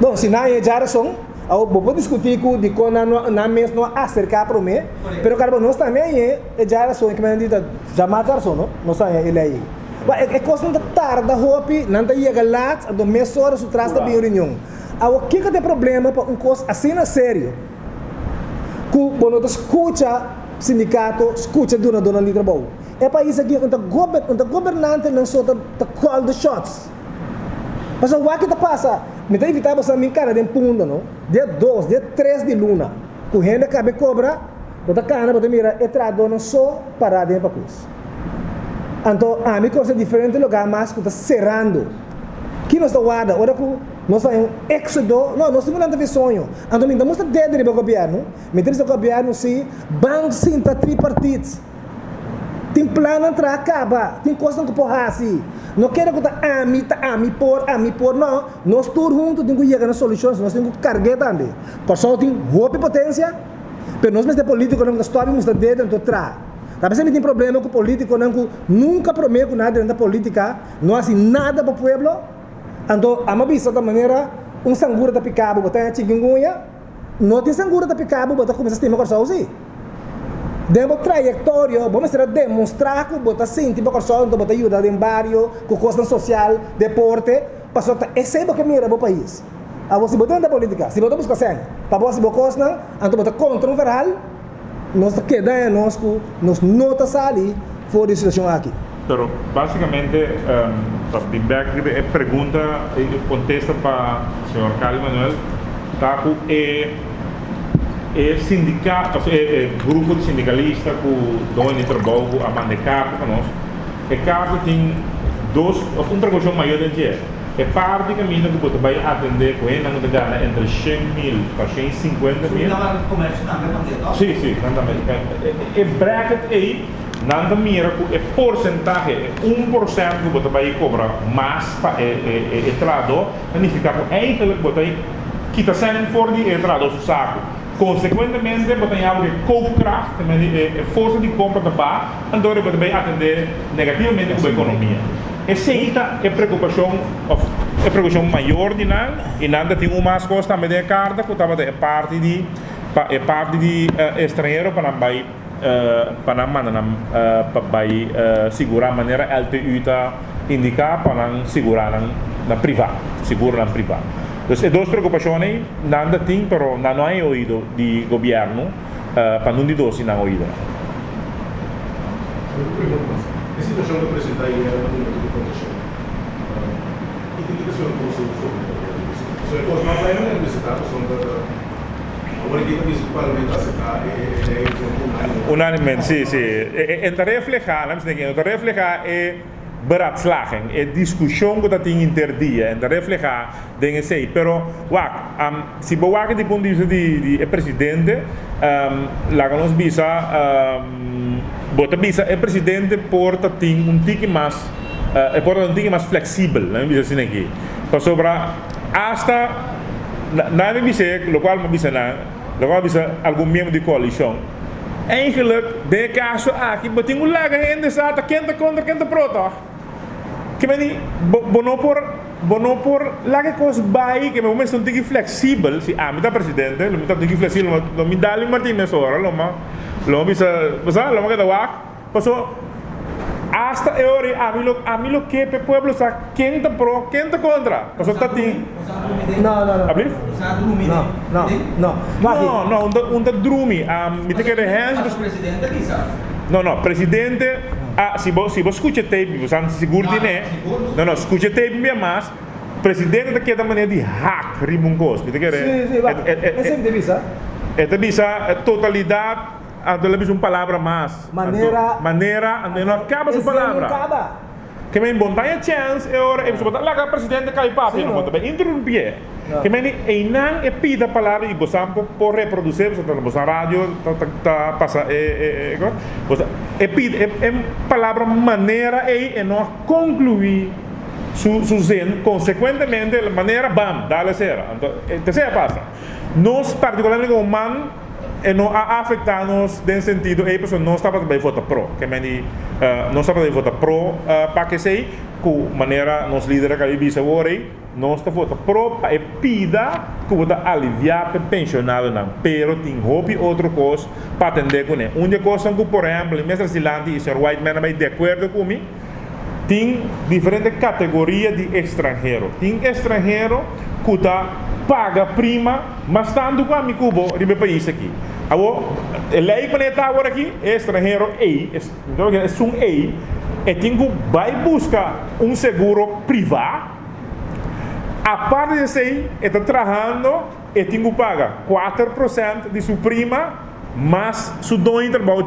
Bon, si nan haña djarason. Awor, bo por diskutí ku dikon nan no nan mes no a aserká promé, pero karbon nos tambe hañ'é e djarason e kimen di ta djamá djarason no, nos haña e lei ei. Wak e kosnan ta tarda hopi, nan ta yega lat, anto mesora su tras ta bin reunion. Awor kiko ta e problema pa un kos asina serio ku bo no ta skucha sindikato, skucha dunadónan di trabou? E pais aki un ta gober un ta gobernantenan so ta ta call the shots. Pasobra wak ki ta pasa, mi ta invitá boso mi kana den Punda no, dia dos, dia tres di luna, ku hende kabe kobra, bo ta kana bo ta mira e trahadónan so pará den e pakus. Anto ami konose diferente lugá mas ku ta serando. Ki nos ta warda ora ku nos ta haña un éksodo? No, nos tin ku lanta fi soño. Anto mi ta mustra dedo riba gobièrnu, mi ta bisa gobièrnu si ban sinta tripartit. Tin plannan traha kaba, tin kosnan ku por hasi. No kere ku ta ami, ta ami por, ami por, no. Nos tur huntu tin ku yega na solushon, nos tin ku karg'é tambe. Kòrsou tin hopi potensia, pero nos mester polítikonan ku ta stòp i mustra dedo anto traha. Ta p'esei mi tin problema ku polítikonan ku nunka promé ku nan a drenta polítika no hasi nada pa pueblo, anto amo bisa ta manera un sangura ta pika bo, bo ta haña chikungunya. No tin sangura ta pica bo, bo ta cuminsa stima Corsou si. Den bo trayectorio bo mester a demostra cu bo ta sinti pa Corsou enton bo ta yuda den bario cu cosnan social, deporte, pasobra ta esey bo ke mira bo pais. Awor si bo ta den politica, si bo ta busca sèn pa bo haci bo cosnan, anto bo ta contra un verhaal, nos ta keda nos cu nos no ta sali for di e situacion aki. Pero basicamente pa bin bek riba e pregunta e contesta pa señor Carly Manuel ta cu e e sindicato of e grupo di sindicalista cu doño di trabou cu a manda e carta pa nos, e carta tin dos of un precaucion mayor den dje. E parti caminda cu bo ta bay atende cu hendenan cu ta gana entre 100.000 pa 150.000. Si, si, nan tambe. E bracket ey nan ta mira cu e porcentahe, e 1% cu bo ta bay cobra mas pa e trahador, ta nifica cu eigenlijk bo ta kita cen for di e trahador su saco. Konsekuentemente bo ta yabu ku e koopkracht, te mende e forsa di kompra ta baha, anto bo ta bai atendé negativamente ku bo ekonomia. Esei ta e preokupashon òf e preokupashon mayor di nan i nan ta tin un mas kos tambe den e karta ku tabata e parti di pa e parti di estranhero pa nan bai pa nan manda nan pa bai sigurá manera LTU ta indiká pa nan sigurá nan na privá, seguronan privá. Dus e dos preokupashon ei nan ta tin pero nan no a e oido di gobièrnu pa nun di dos di nan oidonan. Un pregunta mas. E situashon ta presentá ayera na momento di votashon. Ki tin ki ta konsul sobre e So e kos no a bai manera mester ta pasobra ta awor aki ta bisa ku parlamento a aseptá e lei unánime. Unánime, si, si. E ta reflehá, laat mi sê, e ta reflehá e beraadslaging, e diskushon ku ta tin inter dia, e ta reflehá den esei. Pero wak, si bo wak di punto di vista di e presidente, laga nos bisa, bo ta bisa e presidente por ta tin un tiki mas, e por ta un tiki mas fleksibel, laga mi bisa asina aki. Pasobra asta nan mi bis'é, lokual mi a bisa nan, lokual mi a bisa algun miembro di koalishon, eigenlik den e kaso aki bo tin ku laga hende sa ta ken ta kontra ken ta pro tòg. Ke meni bo bo no por bo no por laga e kos bai ke bo mester un tiki fleksibel, si ami ta presidente lo mi ta un tiki fleksibel lo lo mi dal mi martin mesora lo mi lo mi bisa bo sa lo mi keda wak paso hasta e ora ei ami lo ami lo ke pa e pueblo sa ken ta pro ken ta kontra paso ta tin No, no, no. Ablief? No, no, no. Wak No, no, un ta un ta drumi. Mi ta kere hens. Paso presidente bisa. No, no, presidente a si bo si bo skucha tape bo san sigur tine. No, no, skucha tape un bia mas. Presidente ta keda manera di hak riba un kos. Mi ta kere. Sí, sí, wak. Esei mi ta bisa. E ta bisa totalidat, anto el a bisa un palabra mas. Manera. Manera, anto e no a kaba su palabra. Esei no kaba. Ke men bon ta e chèns e ora e bo ta laga presidente kai papia no bo ta bai interumpié. Ke men di einan e pida palabra i bosan por por reprodusé boso ta bosan radio ta ta ta pasa e e e kos bo sa e pida e e palabra manera ei e no a konkluí su su zin konsekuentemente manera bam dale sera anto esei a pasa. Nos partikularmente komo man. E no a afecta nos den sentido ey pasobra nos tabata bay vota pro. Ke men di nos tabata bay vota pro pa kesey ku manera nos lider a kabi bisa awor ey nos ta vota pro pa e pida ku bo ta alivia p'e pensionadonan pero tin hopi otro kos pa atende kuné. Un di e kosnan ku por ehempel mi mester silanti y señor Whiteman a bay di akuerdo ku mi Tin diferente kategoria di ekstranhero. Tin estranhero ku ta paga prima mas tantu ku ami ku bo riba e pais aki. Awor, e lei ku ta awor aki, e estranhero ei, esun ei, e tin ku bai buska un seguro privá. Aparte di esei, e ta trahando, e tin ku paga 4% di su prima mas su doño di trabou.